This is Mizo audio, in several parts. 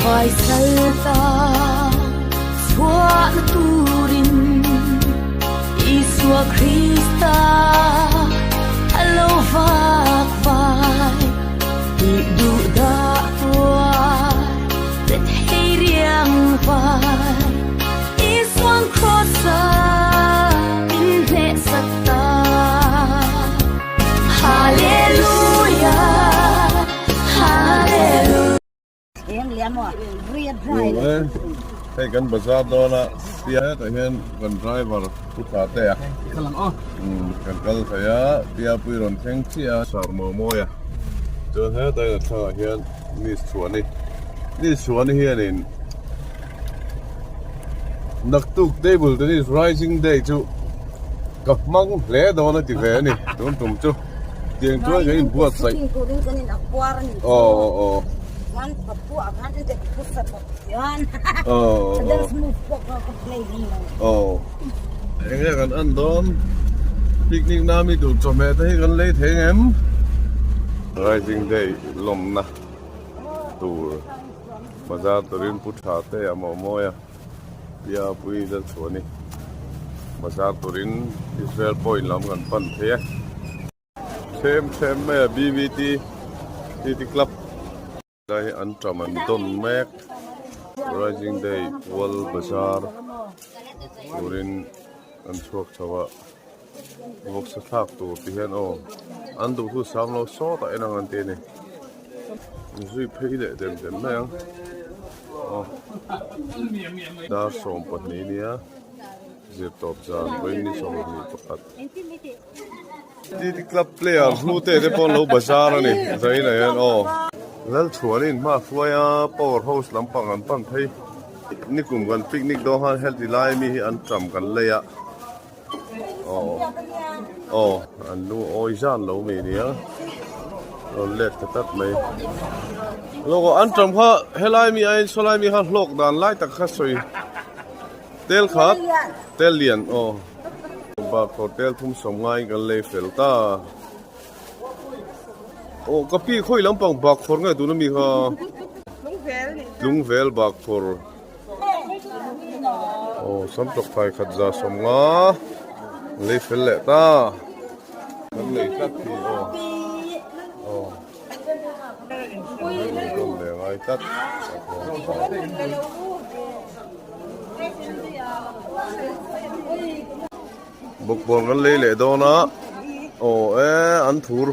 Vai salta chhuahna turin Isua Krista a lo vak vai tih duh dah tuar pe thei riang vai Isuan Kross-a min hnehsak ta. Hallelujah, Hallelujah. Hei kan bazar dawn a tia hetah hian kan driver pu tha te a kan kal thei a tia pui rawn thleng chiah a sar maw mawi a chuan hetah hian a thlangah hian miss chhuani miss chhuani hianin naktuk table tennis rising day chu ka hmang hle dawn a ti ve a ni tun tum chu. Tiang chuan kan inbuatsaih. Aw aw aw. Aw. Enge kan an dawn picnic na mi tur chawhmeh te hi kan lei thei ngem. Rising day lawmna tur bazar turin pu tha te a maw mawi a tia pui lal chhuah a ni. Bazar turin Israel point lam kan pan thei a. Thlem thlem mai a BVT TT Club lai hi an ṭam an dawn mek Rising Day World Bazaar turin an chhuak chho a vawksa thlak tur ti hian aw an duh thu sam lo sawtah en ang an ti a ni zui phei leh dem dem mai ang aw dar 12 nia zirtawp zan vawiin ni 21. TT club player hlu te te pawh an lo bazar a ni zain ah hian aw. Lalchhuanin hma hruai a power house lampang an pan phei nikum kan picnic dawn khan heti lai mi hi an ṭam kan lei a aw aw an lu awi zan lo mi nia rawn let ta tlat mai lawk aw an ṭam kha helai mi aiin sawlai mi kha hlawk dan lai tak kha sawi tel khat tel lian aw. Bak hotel thum sawm ngaiin kan lei fel ta. Aw ka pi khawi lampang bak khawr nge tuna mi kha? Tlungvel bak khawr. Aw sam tawk thai khat za sawm nga lei fel leh ta. Kan lei tlat hi aw. Aw. Kan lei ngai tlat. Bawkbawn kan lei leh dawn a aw e an thur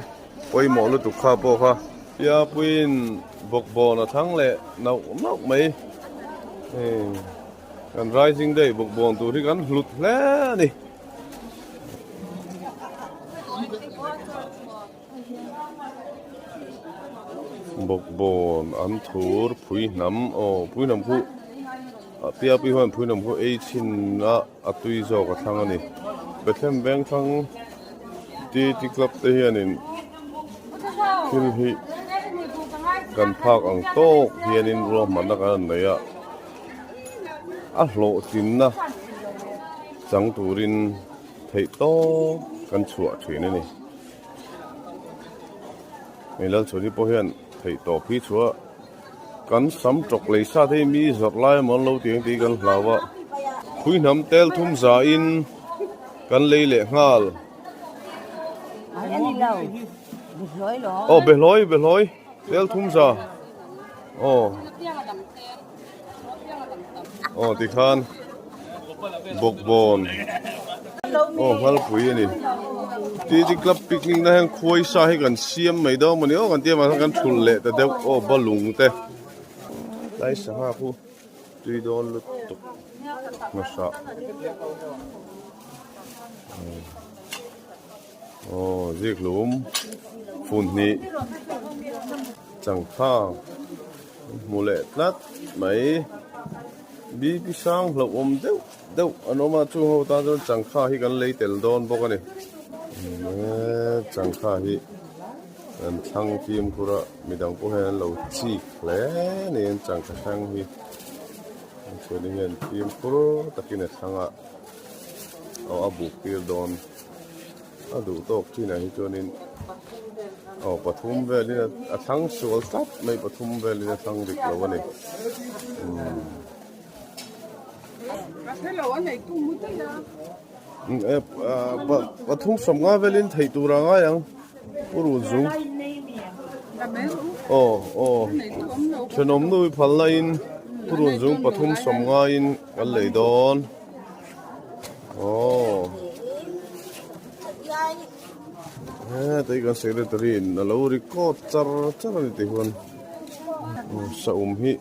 pawimawh lutuk kha pawh kha Piapuiin bawkbawn a thlang leh nauh nauh mai hei kan rising day bawkbawn tur hi kan hlut hle a ni. Bawkbawn an thur phui hnam aw phui hnam khu a tia pui huan phui hnam khu ei chhin a a tui zawk a thlang a ni Bethlehem veng thlang TT club te hianin thil hi kan phak ang tawk hianin ruahmanna kan han nei a a hlawhtlinna chang turin theih tawp kan chhuah thin a ni. Hei Lalchhuani pawh hian theih tawp hi chhuah kan sam tawk lei sa te hi mi zawrh lai emaw an lo ti ang tih kan hlau a phui hnam tel thum za in kan lei leh nghal aw behlawi behlawi tel thum za aw aw tikhan bawkbawn aw nghalpui a ni TT club picnic na hian khuai sa hi kan siam mai dawn mawni aw kan tia mahse kan thulh leh ta deuh aw balung te tlai sangha khu tui dawn lutuk hmasa aw zikhlum fun hnih changkha. Hmu leh tlat mai. BP sang hlauhawm deuh deuh an awm a chung ho tan chuan changkha hi kan lei tel dawn bawk a ni. Changkha hi an thlang fimkhur a midang pawh hian an lo chik hle a ni an changkha hrang hi. Chuan hian fimkhur takin a thlang a aw a buk tir dawn a duh tawk chinah hi chuanin. Aw pathum velin a thlang sual tlat mai pathum velin a thlang dik lo a ni. Pathum sawmnga velin theih tur a ngai ang pu Runzung. Aw aw thenawm nu i phal laiin pu Runzung pathum sawmngaiin kan lei dawn. Aw. Heta hi kan secretary in a lo record char char a ni tih huan saum hi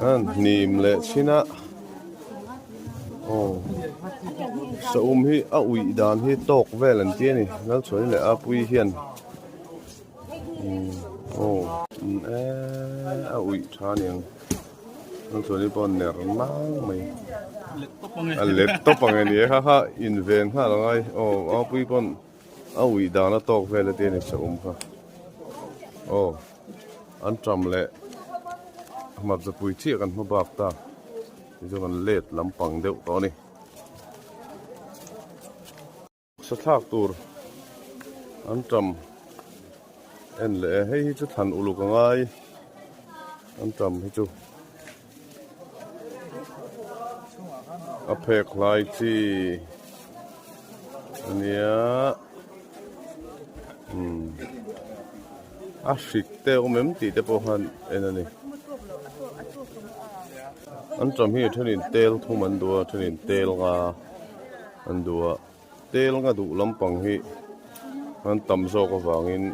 a hnim leh chin a aw saum hi a uih dan hi tawk vel an ti a ni Lalchhuani leh Apuii hian aw a uih tha a niang. Chuan pawh ner nang mai a let tawp ang e ni e kha kha in ven nghal ang ai aw Apuii pawn a uih dan a tawk vel a tia ni saum kha aw an ṭam leh hmarcha pui chiah kan hma bak ta tichuan kan let lampang deuh tawh a ni. Sa thlak tur an tam en leh e hei hi chu thlan uluk a ngai an tam hi chu a phek hlai chi ania umm a hrik te a awm em tih te pawh khan en a ni an tam hi a thenin tel thum an duh a a thenin tel nga an duh a. Tel nga duh lampang hi an tam zawk avangin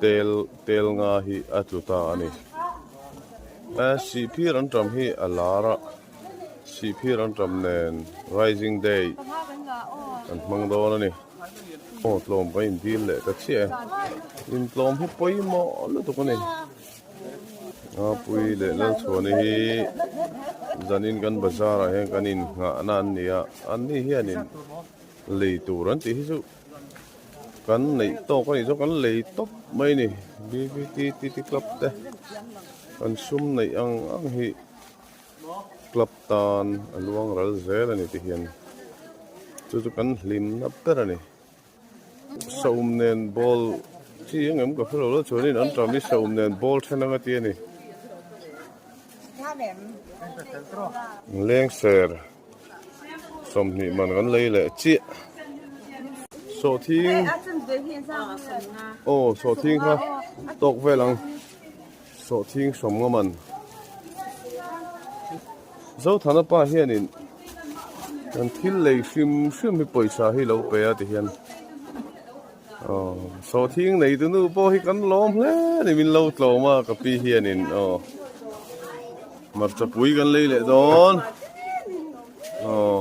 tel tel nga hi a tlu ta a ni. Sihphir an tam hi a lar a, sihphir an tam nen Rising Day an hmang dawn a ni. Aw tlawm ka indil leh ta chiah e, intlawm hi pawimawh lutuk a ni. Ngapui leh Lalchhuani hi zanin kan bazar ah hian kan innghahna an ni a, anni hianin lei tur an tih hi chu kan neih tawk a nih chuan kan lei tawp mai a ni BBT TT club te kan sum neih ang ang hi club tan a luang ral zel a ni ti hian chu chu kan hlimna ber a ni. Saum nen ball chi eng em ka hre lo la chuanin an ṭam hi saum nen ball then anga ti a ni. Lengser 20 man kan lei leh chiah. Sawhthing aw sawhthing kha tawk vel ang sawhthing 50 man. Zothana pa hianin kan thil lei hrim hrim hi pawisa hi lo pe a ti hian aw sawhthing nei tu nu pawh hi kan lawm hle a ni min lo tlawm a ka pi hianin aw hmarcha pui kan lei leh dawn aw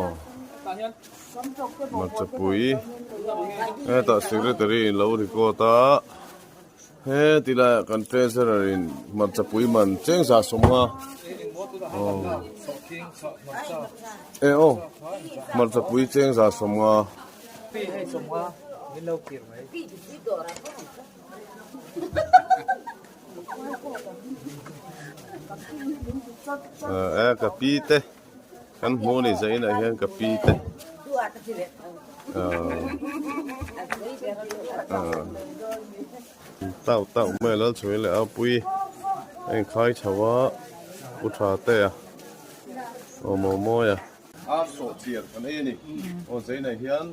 hmarcha pui hetah secretary in lo record a. He ti laiah kan treasurer in hmarcha pui man cheng za 50 aw e aw hmarcha pui cheng za 50. E ka pi te kan hmuh ni zain ah hian ka pi te tau tau mai lal chhuih leh a pui a inkhai chho a pu tha te a aw maw mawi a. A sawh chiar kan ei a ni aw zainah hian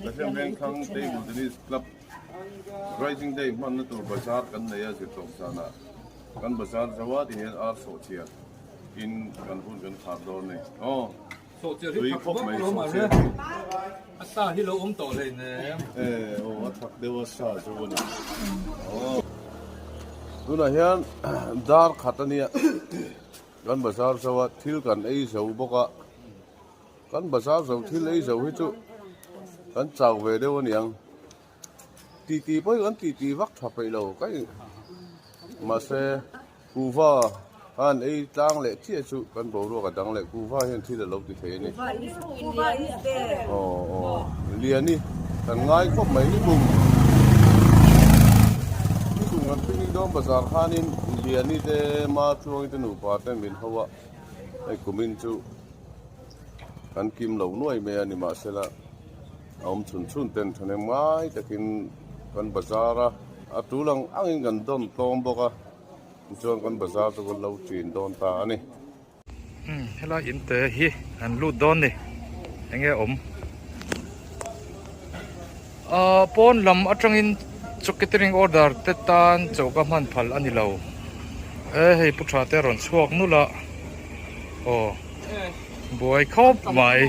Pathian Vengthlang Table Tennis Club Rising Day hmanna tur bazar kan nei a zirtawp zanah kan bazar zo a ti hian ar sawh chiar. In kan hun kan khar dawn ni aw tui khawp mai sawhchiar hi. A sa hi lo awm tawh hlei nem. E aw a thak deuh a sa chu a ni aw. Tunah hian dar khat a nia kan bazar zo a thil kan ei zo bawk a kan bazar zo thil ei zo hi chu kan chau ve deuh a niang titi pawh hi kan titi vak tha peih lo ka mahse. Kuhva khan ei tlang leh chiah chu kan boruak a dang leh kuhva hian thil a lo ti thei a ni. Aw aw Liani kan ngai khawp mai ni kum ni kum kan picnic dawn bazar khanin Liani te ma Tluangi te nupa te min ho a hei kumin chu kan kim lo nuai mai a nimahsela. A awm chhun chhun ten thahnem ngai takin kan bazar a, a tul ang angin kan dawn tlawm bawk a, tichuan kan bazar chu kan lo ṭin dawn ta a ni. Umm helai in te hi an lut dawn ni enge awm ahh pawn lam atangin chaw catering order te tan choka hman phal a ni lo e hei pu tha te a rawn chhuak nulh a aw buai khawp mai.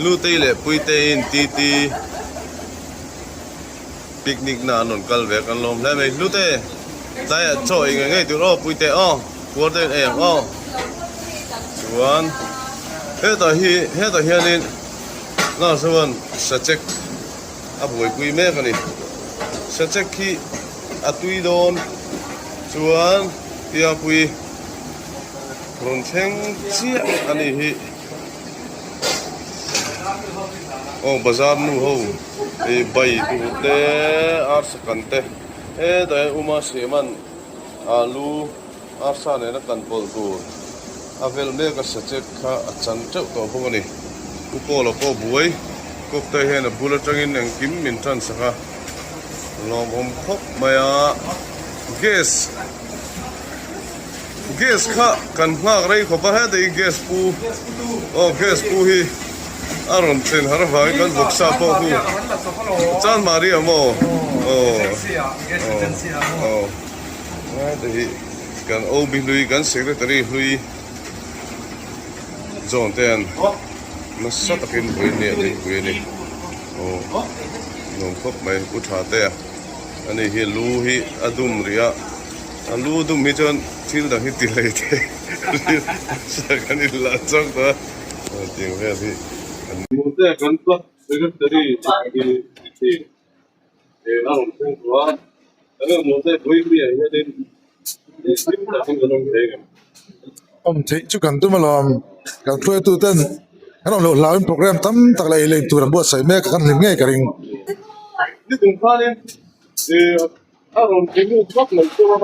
Lutei leh Puitei in TT picnic na an rawn kal ve a kan lawm hle mai. Lute tlaiah chaw ei ngei ngei tur aw Puite aw puar deuhin ei ang aw. Chuan hetah hi hetah hianin nurse chuan sachek a buaipui mek a ni. Sachek hi a tui dawn chuan Piapui rawn thleng chiah a ni hi. Aw bazar nu ho ih bai tur te arsa kan te hetah hian uma siaman alu arsa nena kan pawlh tur a vel mek a sachek kha a chan teuh tawh bawk a ni u pawla pawh buai kawp te hian a bul atangin engkim min tan sak a lawmawm khawp mai a gas. Gas kha kan nghak rei khawp a heta hi gas pu aw gas pu hi a rawn thlen har avangin kan vawksa pawh khu Chanmari a maw aw aw heta hi kan OB hlui kan secretary hlui John te an nasa takin vawiin ni a dingpui a ni aw nuam khawp mai u tha te a ani hi lu hi a dum rih a. A lu dum hi chuan thil dang hi ti hlei thei nasa kan in lah chauh tawh a tiang vel hi an Mute kan club secretary hi ni thin he a rawn thleng tawh a enge mute vawi mi ah hianin hlim takin kan awm thei ngem. Awm theih chu kan tum alawm kan hruaitu ten kan awm loh hlauhin program tam tak leh ei leh in tur an buatsaih mek a kan hlim ngei ka ring. Ni tum khanin A rawn ti lut vak lo chu a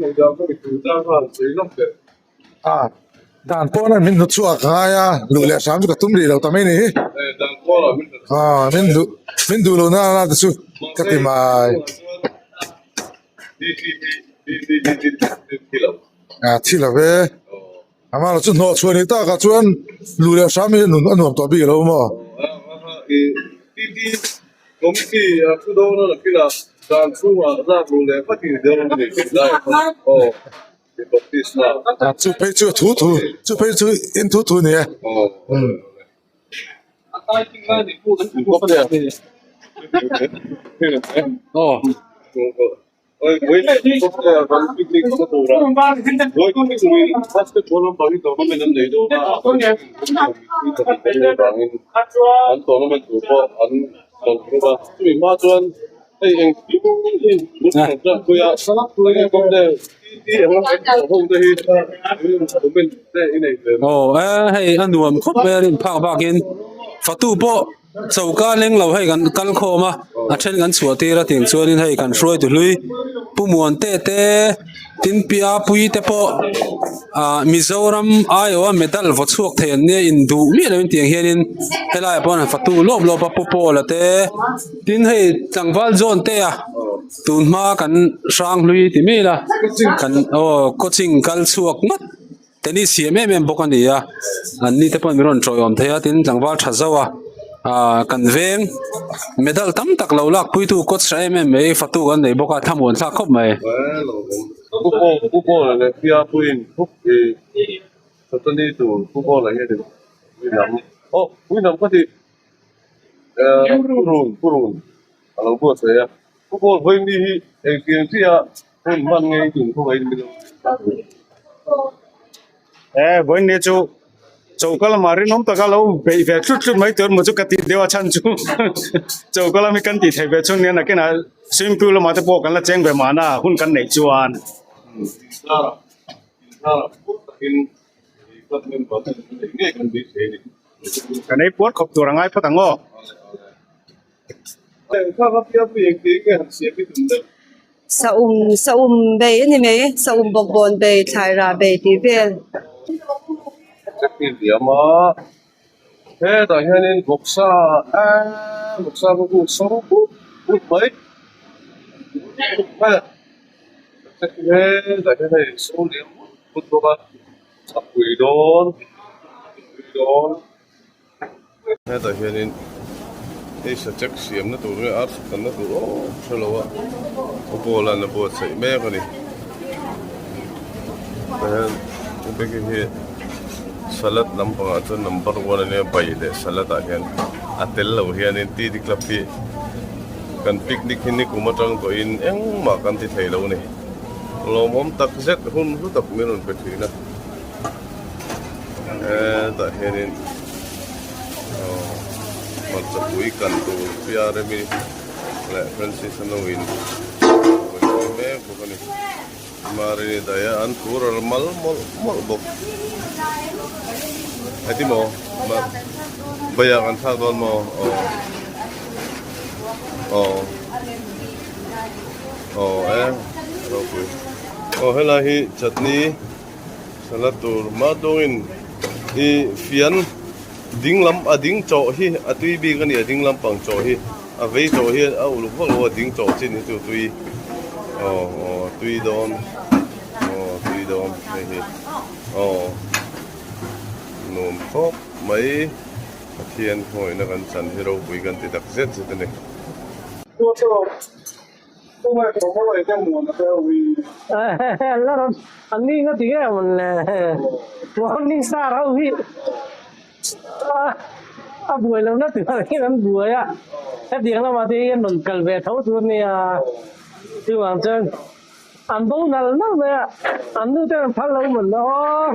nei dan ka ri tur ta khan sawi lawk teh. A, dan pawn a min hnu chhuak a ngai a, luh leh hram chu ka tum rih lo ta mai ni hi. Dan pawn ah min hnu A, min duh, min duh lo na na te chu ka ti mai. A, thi lo ve. Amah lo chu hnawh chhuah ni tak ah chuan luh leh hram hi a nuam tawh bik lo maw? Chu phei chu thu thu chu phei chu in thu thu ni e. Aw hei a nuam khawp mai a rin phak bakin fatu pawh. Choka leng lo hei kan kal khawm a a then kan chhuah tir a tiang chuanin hei kan hruai tu hlui Pu Muante te tin Pia Pui te pawh ah Mizoram aiawh a medal vaw chhuak thei an nia induh miah loin tiang hianin helaiah pawh an fatu lawp lawp a Pu Paula te tin hei tlangval John te a tun hma kan hrang hlui ti mai ila kan aw coaching kal chhuak ngawt. Tennis siam em em bawk a ni a an ni te pawh min rawn tawiawm thei a tin tlangval tha zauh a ahh kan veng medal tam tak lo lak pui tu coach tha em em mai fatu kan nei bawk a thlamuan thlak khawp mai. E vawiin ni chu choka lamah rinawm taka lo beih ve tlut tlut mai tur maw chu ka tih deuh a chhan chu choka lam hi kan tih theih ve chhung nia nakinah swimming pool lamah te pawh kan la cheng ve mahna hun kan neih chuan. Kan ei puar khawp tur a ngai phawt ang aw. Saum saum bei a ni mai saum bawkbawn bei thlai rah bei tih vel. Hetah hianin vawksa eee vawksa pawh chu so put put mai hetah hian hei so liam put put bawk a a pui dawn a pui dawn. Hetah hianin hei sachek siamna tur nge ar kanna tur awm hrelo a football an la buatsaih mek a ni tah hian beki hi salad lampangah chuan number one ania bai leh salad ah hian a tel lo hianin T D club hi kan picnic hi nikum atang tawhin engmah kan ti thei lo a ni lawmawm tak zet hun hlu tak min rawn pe thin a. Hetah hianin hmarcha pui kan tur Piaremi leh Francis a nuin buaipui mek bawk a ni. Marini daih a an thu ral mal mawlh mawlh bawk. Heti maw? Baiah kan thlak dawn maw? Aw aw aw e ropui. Aw helai hi chutney. Salad tur mah dawngin i fian ding lam a ding chawh hi a tui bik a ni a ding lampang chawh hi a vei chawh hi a uluk vak lo a ding chawh chin hi chu tui aw aw a tui dawn aw a tui dawn hei hi aw nuam khawp mai Pathian hawihna kan chan hi ropui kan ti tak zet zet a ni. Morning star ho hi a buai lo na tur hian an buai a hetiang lamah te hian rawn kal ve tho tur ania chuvang chuan an bo nal nal mai a an nu ten an phal lo mawn aw.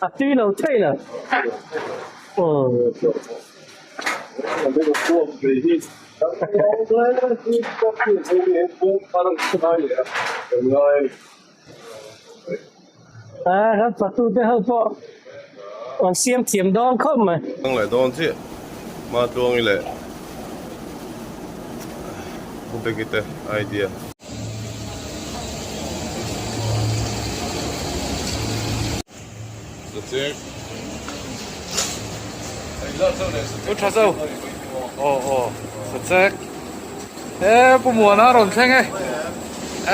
A tui lo thei lo. A kan fatu te ho pawh an siam thiam dawn khawp mai. Ang leh dawn chiah ma tluangi leh Pu Beki te idea. Pu tha zo aw aw sachek e pu muana rawn thleng e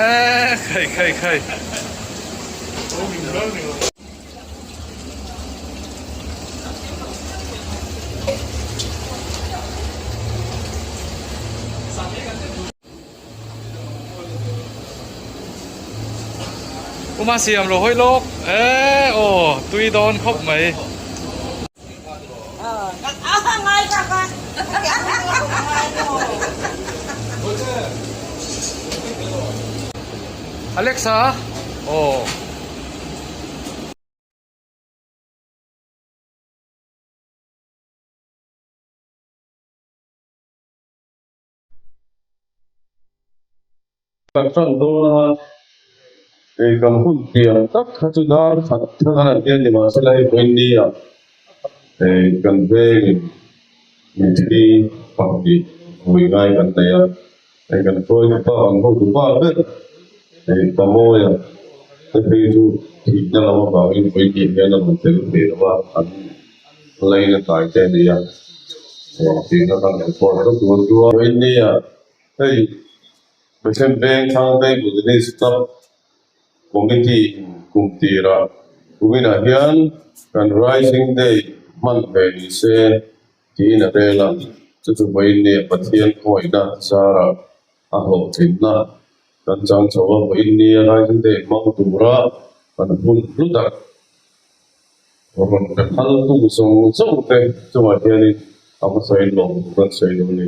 e khai khai khai. Uma siam lo hawi lawk e aw tui dawn khawp mai. Alexa aw. Kan ṭan dawn a, kei kan hun pian tak kha chu dar khat thlang a lan hian nimahsela hei vawiin nia kan vengin mitthi pahnih vui ngai kan nei a, hei kan hruaitu pa kan hotu pa ber hei Pamawia te phei chu thihna lam avangin vawiin ni hian a rawn tel thei lo va, an laina tlai te a ni a, thihna khan kan pawh vek dawn chu a. Vawiin nia Hei Pathian Veng Thlang Table Tennis Club Committee in kum tirah kuminah hian kan Rising Day hman ve ni se tiin a rel a, chu chu vawiin nia Pathian khawihna zarah a hlawhtlinna kan chang chho a, vawiin nia Rising Day hmang tura kan hun hlu tak Rawn ka thal tung zawng zawng te chungah hianin a hmasain lawm tur kan sawi lo a ni.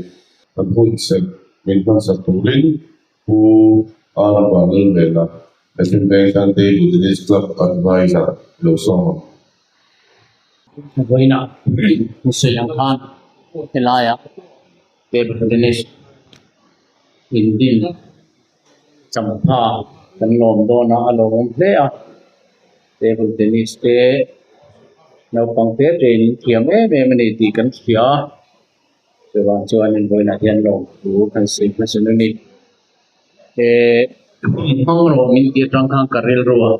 Kan hun serh min hmansak turin Pu Arva Lalvela, Pathian Vengtlang Table Tennis Club Adviser lo sawm ang. Vawiinah sawi ang khan helaiah Table Tennis indin champha kan lawm dawn a, a lawmawm hle a. Table tennis te naupang te te in thiam em em a ni tih kan hria a. Chuvang chuanin vawiinah hian lawmthu kan sawi hmasa a ni. He hmang rawh min tih atang khan ka rilru a,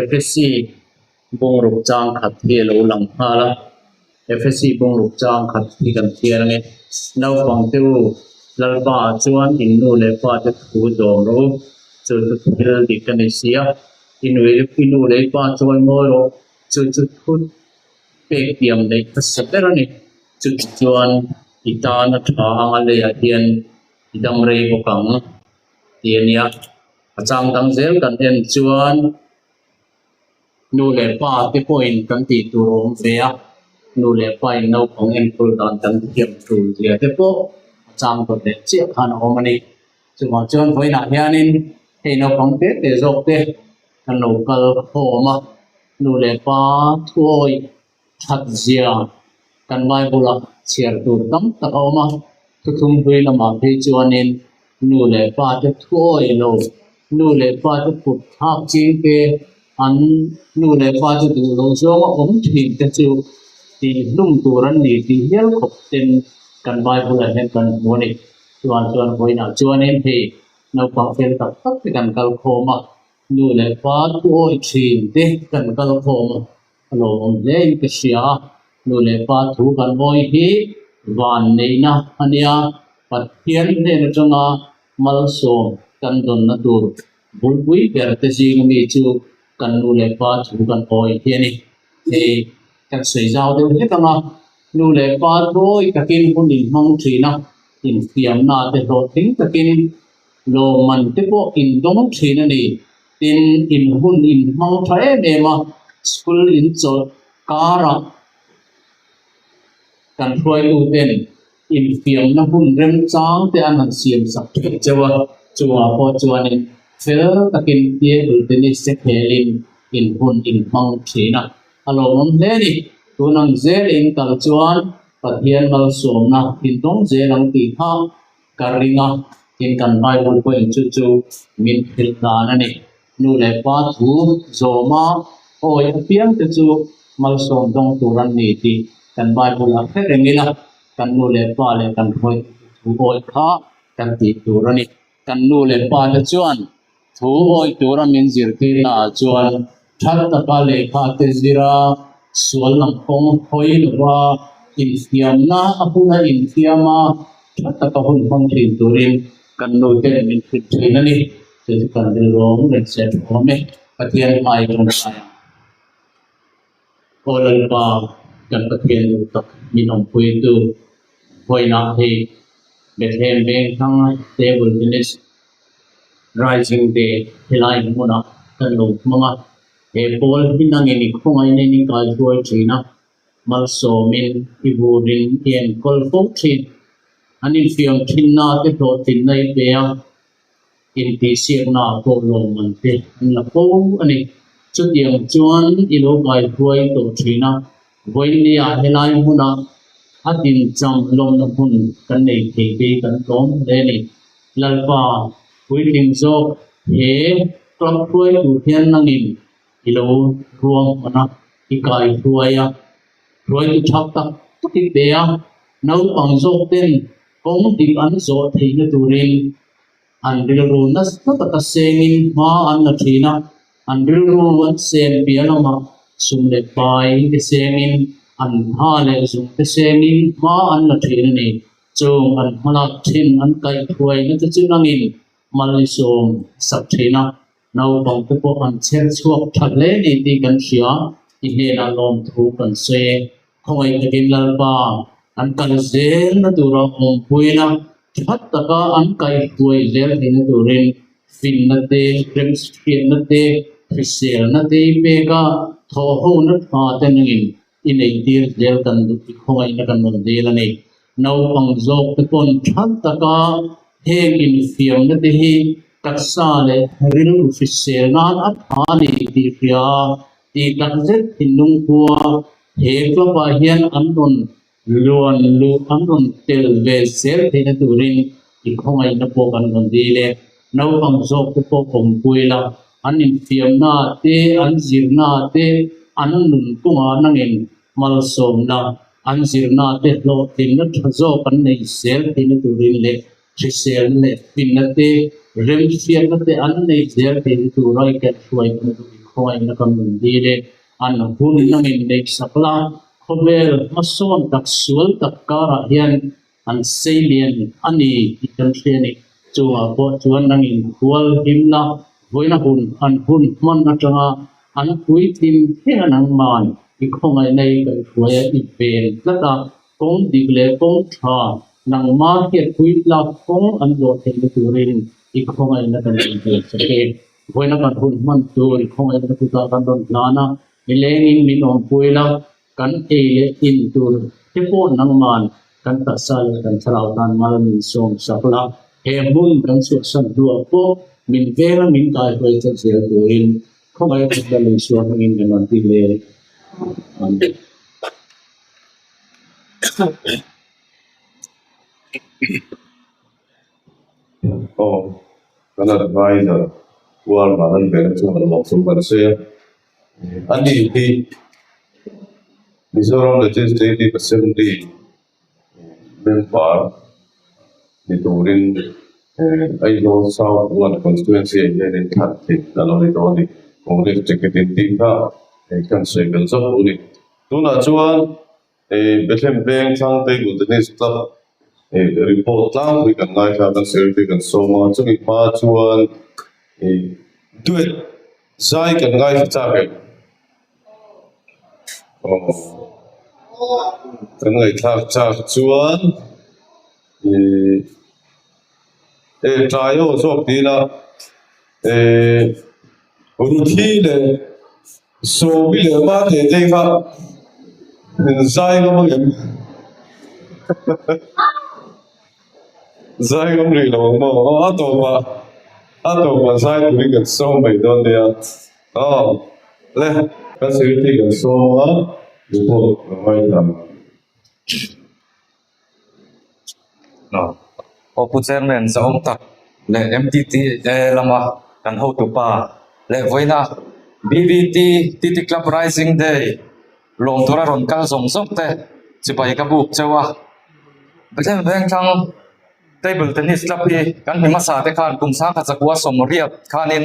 FSC bungruk chang khat hi a lo lang nghal a, FSC bungruk chang khat hi kan thiar ange. Naupang te u, Lalpa ah chuan in nu leh pa te thu zawm rawh u, chu chu thil dik a ni si a, i nu leh i pa chawi mawi rawh, chu chu thu pek tiam neih hmasa ber a ni. Chutichuan i tan a tha anga leiah hian i dam rei bawk ang tih a nia. A chang dang zel kan en chuan nu leh pa te pawhin kan tih tur a awm ve a, nu leh pa in naupang enkawl dan kan thiam tul zia te pawh a chang dawt leh chiah khan a awm a ni. Chuvang chuan vawiinah hianin hei naupang te te zawk te kan lo kal khawm a, nu leh pa thuawi that zia kan Bible-a chhiar tur tam tak a awm a, thuthlung hlui lamah phei chuanin nu leh pa te thuawi lo, nu leh pa te kut thlak ching te, an nu leh pa te duh loh zawnga awm thin te chu tihhlum tur an ni tih hial khawp ten kan Bible-ah hian kan hmu a ni. Chuan chuan vawiinah chuanin hei naupang fel tak tak te kan kal khawm a, nu leh pa thuawi thin te kan kal khawm a. A lo awm hle in ka hria a, nu leh pa thu kan ngawi hi van neihna a nia, Pathian hnen atanga malsawm kan dawnna tur bulpui ber te zing ami chu kan nu leh pa thu kan ngawi hi a ni. Hei kan sawi zau deuh hlek ang a, nu leh pa thawi takin hun inhmang thin a, infiamna te hlawhtling takin lawmman te pawh indawng thin a ni. Tin, in hun in hmang tha em em a, school in chawlh karah kan hruaitu ten infiamna hun remchang te an han siam sak theuh cheu a, chungah pawh chuanin fel takin table tennis te khelin in hun in hmang thin a, a lawmawm hle a ni. Tun ang zelin kal chuan Pathian malsawmna indawng zel ang tih kha Ka ring a, tin kan Bible pawhin chu chu min hrilh dan a ni. Nu leh pa thu zawma awi apiang te chu malsawm dawng tur an ni tih kan Bible a hre reng ila, kan nu leh pa leh kan hruaitu te thu awi kha kan tih tur a ni. Kan nu leh pa te chuan thu awi tura min zirtirna ah chuan that taka lehkha te zira sual lam kawng hawi lova infiamna a huna infiam a, tha taka hun hmang thin turin kan nu ten min hrilh thin a ni. Chu chu kan rilru awm reng se a awm e. Pathian hmai tawngtai ang. Aw Lalpa, kan Pathian duh tak min awmpuitu vawiinah hei Bethlehem Vengthlang Table Tennis Rising Day helai hmunah kan lo hmang a, he pawl hi nangin i khawngaihna in i kaihruai thin a, malsawmin i vurin i enkawl fo thin. An infiam thinna te hlawhtlinna i pe a, intihsiakna ah pawh lawmman te an la fo a ni. Chutiang chuan i lo kaihruai tawh thin a, vawinia helai hmuna a dincham lawmna hmun kan nei thei te hi kan tlawm hle a ni. Lalpa puitling zawk he club hruai tur hian nangin i lo ruang hman a, i kaihruai a, hruaitu tha tak tak i pe a, naupang zawk ten kawng dik an zawh theihna turin an rilru nasa taka sengin hma an la thin a, an rilru an sen piah lamah sum leh pai te sengin an tha leh zung te sengin hma an la thin a ni. Chung an hmalak thin an kaihhruaina te chu nangin malsawm sak thin a. Naupang te pawh an chher chhuak tha hle ni tih kan hria, i hnenah lawmthu kan sawi e. Khawngaih takin Lalpa an kal zelna tura awmpuina tha taka an kaihhruai zel theihna turin finna te, remhriatna te, hriselna te i pek a, thawhhona tha te nangin i neihtir zel kan duh i khawngaihna kan rawn dil a ni. Naupang zawk te pawn tha taka heng infiamna te hi taksa leh rilru hrisel nan a tha a ni tih hria a, tih tak zet thinlung khua he club ah hian an rawn luan luh an rawn tel ve zel theihna turin i khawngaihna pawh kan rawn dil e. Naupang zawk te pawh awmpui la, an infiamna te, an zirna te, an nun kawngah nangin malsawmna An zirna te hlawhtlinna tha zawk an nei zel theihna turin leh hriselna leh finna te, remhriatna te an nei zel theihna tura i kan hruai kan duh i khawngaihna kan rawn dil e. An hun nangin neihsak la, khawvel hmasawn tak sual tak karah hian An seilian a ni tih kan hria a ni. Chungah pawh chuan nangin hual himna vawiina hun an hun hman atanga an puitling thleng a nangman i khawngaihna i kaihhruai a i ven tlat a, kawng dik leh kawng tha nangma hriatpui tlak kawng an zawh theihna turin i khawngaihna kan rawn vel chak e. Vawiina kan hun hman tur i khawngaihna kutah kan rawn hlan a, nilengin min awmpui la, Kan ei leh in tur te pawh nangman kan taksa leh kan thlarau tan mal min sawm sak la, he hmun kan chhuahsan hnuah pawh min venga min kaihruai chat zel turin khawngaih Pathian Isua hmangin kan rawn ti hle. Amen. Aw, kan adviser Uar Malan Bena chuan a lawm thung kan sawi a. Ani hi Mizoram Legislative Assembly member ni turin Aizawl South One Constituency ah hianin thlan thei a lo ni tawh a ni. Congress ticket in tih kha kan sawi belh zawk a ni. Tunah chuan Bethlehem Veng thlang Table Tennis Club report tlangpui kan ngaithla a, kan secretary kan sawm a, chumi hma chuan duet Zai kan ngaithla chak em? Aw kan ngaihthlak chak chuan ih e tlai aw zawk ti ila eh Ruthi leh Sawmi leh Mate te kha min zai ngam ang em? Zai ngam rih lo ang maw? Aw a tawp ah a tawp ah zai turin kan sawm mai dawn nia. Aw le kan security kan sawm a report ka ngaithla ang. Aw Pu Chairman zahawm tak leh MTTA lama kan hotupa leh vawiina BVT TT Club Rising Day Lawm tura rawn kal zawng zawng te chibai ka buk cheu a, Bethlehem Vengthlang Table Tennis Club hi kan hmi hmasa te khan kum sangkhat zakua sawmriat khanin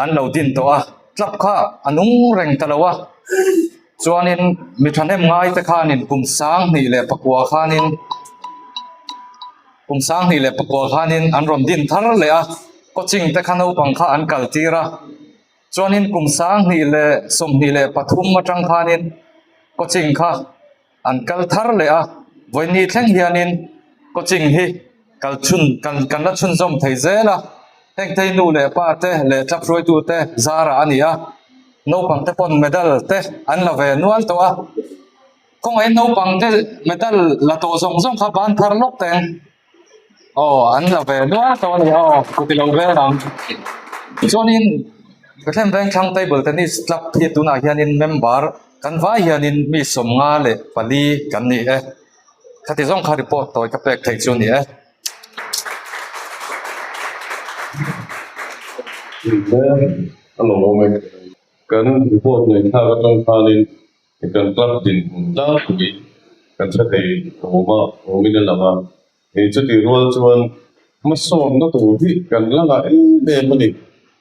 an lo din tawh a, club kha a nung reng ta lo a, chuanin mi thahnem ngai te khanin kum sanghnih leh pakua khanin kum sanghnih leh pakua khanin an rawn din thar leh a, coaching te kha naupang kha an kal tir a. Chuanin kum 20 leh 23 atang khanin coaching kha an kal thar leh a, vawiini thleng hianin coaching hi kal chhun kan kan la chhunzawm thei zel a, heng thei nu leh pa te leh club hruaitu te zarah a ni a, naupang te pawn medal te an la ve nual tawh a, kawngaihin naupang te medal la tawh zawng zawng kha ban thar lawk teng. Aw an la ve nual tawh a ni aw ku ti lo vel ang chuanin Bethlehem Vengthlang Table Tennis Club hi tunah hianin member kan vai hianin mi 54 kan ni e khati zawng kha report tawi ka pek theih chu a ni e. A lawmawm e. Kan report nei thlak atang khanin Kan club dinhmun tlangpui kan hre thei awm a, awmin a lang a. Hei chutih rual chuan hmasawnna tur hi kan la ngah em em a ni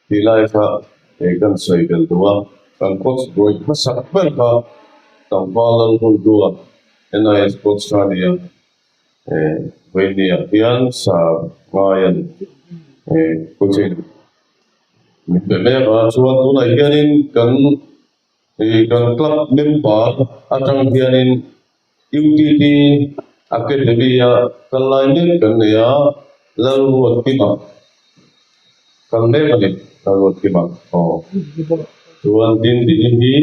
tih lai kha hei kan sawi belh duh a. Kan coach buai hmasak ber kha tlangval Lalhunhlua NIS coach kha a ni a. Vawinia hian sa ngaian coaching min pe mek a. Chuan tunah hianin kan Ih kan club member atang hianin UTT Academy a kal lai mek kan nei a, Lalruatkima kal mek a ni, Lalruatkima aw. Chuan Dindini hi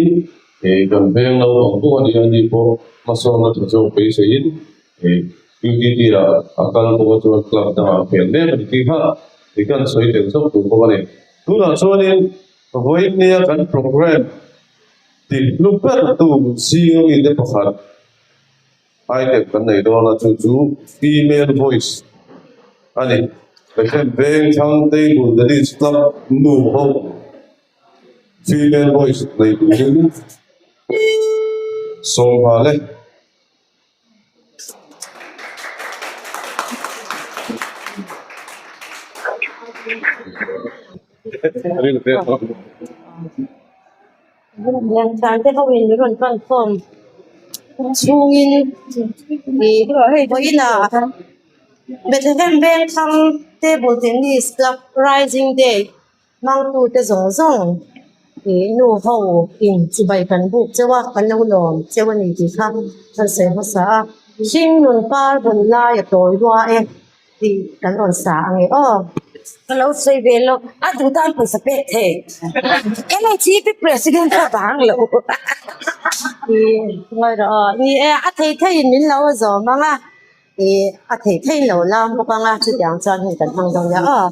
ih kan veng naupang bawk a ni a, ani pawh hmasawnna tha zawk beiseiin ih UTT ah a kal bawk a chuan club dangah a khel mek a ni tih kha ih kan sawi tel zawk tur bawk a ni. Tunah chuanin Vawinia kan programme tih hlu ber tu zing ami te pakhat item kan nei dawn a, chu chu female voice a ni. Bethlehem Vengthlang Table Tennis Club nu ho female voice nei turin sawmhal e. Lianchang te ho in min rawn pan khawm chhungin ih vawiin ah Bethlehem Vengthlang Table Tennis Club Rising Day hmangtu te zawng zawng ih nu ho in chibai kan buk cheu a kan lo lawm cheu a ni tih kha kan sawi hmasa a hring nun par vawn lai a tawi rua e. Tih kan rawn sa ang e aw. Ka lo sawi ve lo, a duh tan pawisa pek thei. LHEP President kha vang lo. Ngawi rawh aw. Ni e, a thei theiin min lo zawm ang a, ih a thei theiin lo lam bawk ang a, chutiang chuan hun kan hmang dawn nia aw.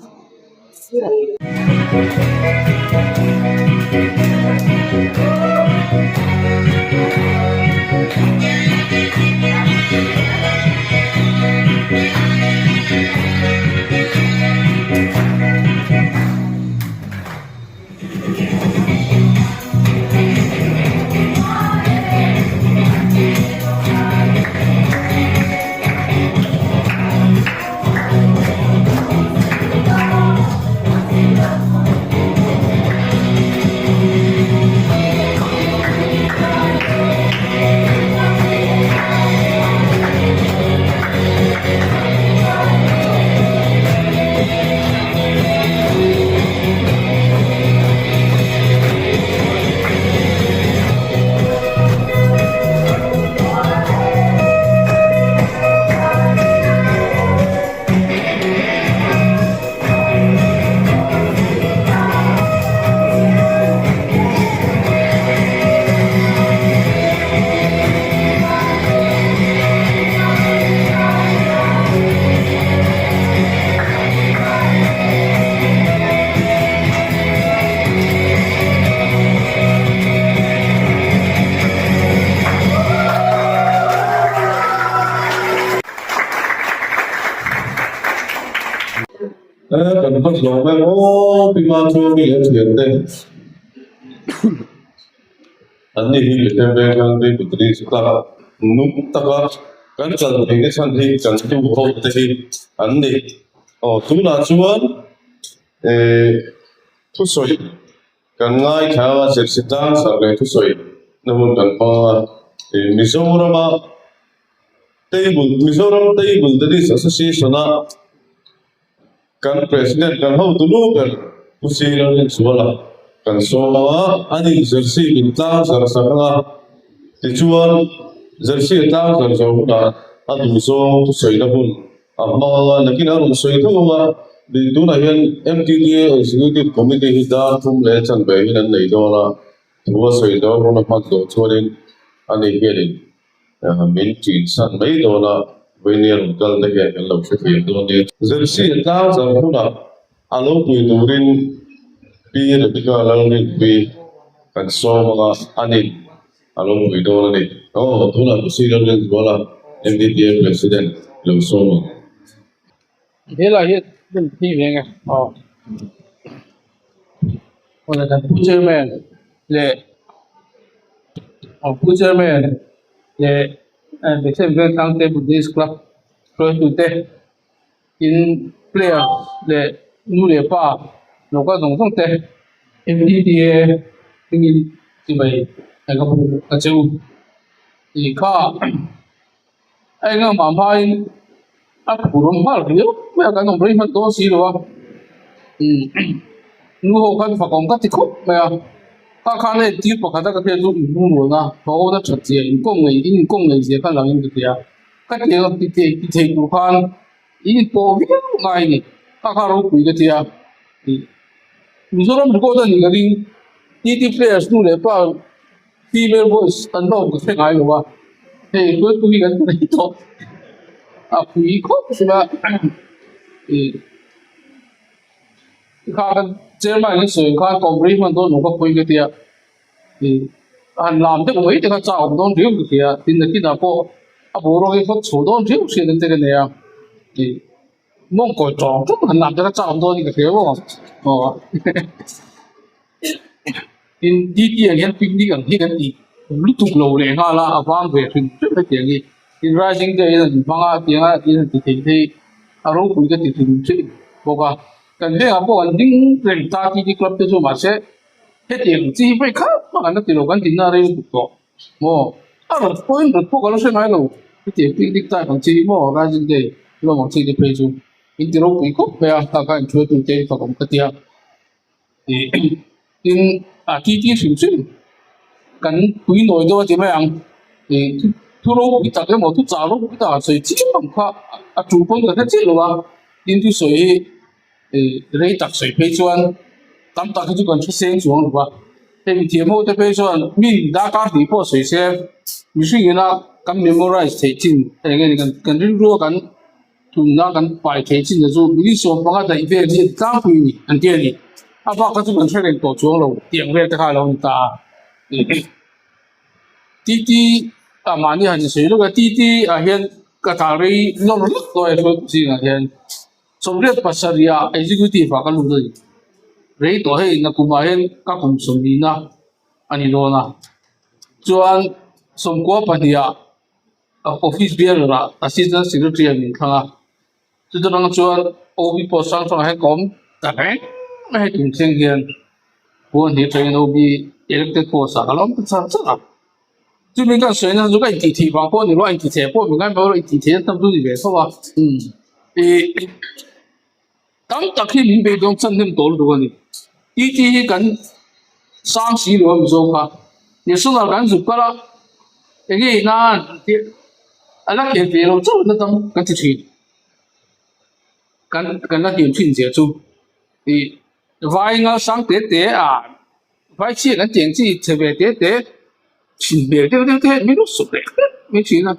Kan va hlawm em aw pi ma chuan mi a thian te an ni hi miten veng hian ri putri chu ta nung taka kan kal thei te chhan hi kan tu ho te hi an ni aw tunah chuan eh thusawi Kan ngaithla a, Zirsi tlangsar leh thusawi na hun kan hmang a, Mizorama Table, Mizoram Table Tennis Association-a kan President, kan hotu lu ber Pu Sir Rinchuala kan sawm a, ani Zirsi min tlangsar sak ang a, tichuan Zirsi a tlangsar zo hunah a duhzawng thusawi na hun A hmang anga nakin a rawn sawi theuh ang a, tunah hian MTDA Executive Committee hi dar thum leh chanve hian an nei dawn a, thu a sawi dawn rawn a hman zawh chuanin ani hianin min ṭinsan mai dawn a, vawinia rawn kal te hian kan lo hre thiam dawn nia. Zirsi a tlang zar hunah a lo pui turin Pi Rebecca Lalrinpuii kan sawm anga ani. A lo pui dawn a ni. Aw, tunah Pu Sir Lalrinzuala, MDPA President, i lo sawm ang. Helai hi hmun thi ve nge aw. Awle kan Pu Chairman leh aw Pu Chairman leh Bethlehem Vengthlang te Buddhist Club hruaitute tin player leh nu leh pa lo kal zawng zawng te M_D_T_A hmingin chibai ka hmu a che u tih kha a eng ang mah hmain a phur awm nghal riau mai a kan awm rei hman dawn si lo a nu ho khan fak awm ka ti khawp mai a kha khan hei tir pakhat a ka hriat chu inhung rualna thawhona that zia inkawm ngei inkawm ngei zia kha langin ka ti a. Ka ti ang ti thei ti thei tur khan in pawh viau ngai a ni kha kha ropui ka tia ih Mizoram record a nih ka ring TT players nu leh pa female voice an la awm ka hre ngai lo a hei hruaitu hi kan nei tawh a pui khawp mai a ih kha kan chairman in a sawi ang khan kawm rei hman dawn lo ka pawi ka tia. Han lam deuh mai te kha chak awm dawn riau ka hria tin nakinah pawh a boruak hi hawt chho dawn riau hriat ang che ka nei a ih mawngkawi tawng tawng han lam te kha chak awm dawn in ka hria maw aw tin titi ang hian picnic ang hi kan tih lutuk lo leh nghal a a vang ve hrim hrim hetiang hi tin rising day in an hmang a tiang a in an ti thei thei a ropui ka ti hrim hrim bawk a. Kan vengah pawh an ding reng ta TT club te chu mahse hetiang chi hi vawi khat mah kan la ti lo kan dinna rei lutuk tawh maw a rawt pawhin rawt pawh ka la hre ngai lo hetiang picnic type ang chi hi maw rising day lawm ang chi te phei chu in ti ropui khawp mai a tah khan inhruaitu te hi fakawm ka tia ih tin a TT hrim hrim kan pui nawi dawn a ti mai ang ih thu ropui tak emaw thu chah ropui tak an sawi chiam ang kha a tul pawn ka hre chiah lo a tin thusawi hi ih rei tak sawi phei chuan tam tak hi chu kan hre seng chuang lo va hei mithiam ho te phei chuan mi darkar hnih pawh sawi se mihring ina kan memorize theih chin eng nge ni kan rilru a kan. Tunna kan pai thei chin na chu minute 15 daih vel hi tlangpui a ni an ti a ni. A bak kha chu kan hre reng tawh chuang lo tiang vel te kha a lo ni ta a. TT ah mahni han insawi lawk a, TT ah hian ka tla rei lawr lawk dawn a hruaitu zingah hian 87 ah executive ah ka lut a ni. Rei tawh hei nakumah hian ka kum sawmnihna a ni dawn a. Chuan 92 ah Office bearer ah Assistant Secretary ah min thlang a, chuta tang chuan OB post hrang hrang ah hian ka awm ta reng mai hei tum thleng hian huan hi atangin OB elected post ah ka la awm ta char char a, chumi ka sawi na chu ka intih theih vang pawh a ni lo a, intih theih pawh mi ngai mai lo intih theih na tam chu a ni ve tho a, ih tam tak hi min beidawng chan hnem tawh lutuk a ni, TT hi kan sang si lo a Mizo kha national kan zuk kal a enge nan tih a la khel ve lo chauh na tam kan ti thin kan kan la hniam thin zia chu ih vai ngal sang te te a vai chhiat an tih ang chi chhe ve te te thin hmel deuh deuh te min lo sawp leh hrep mai thin a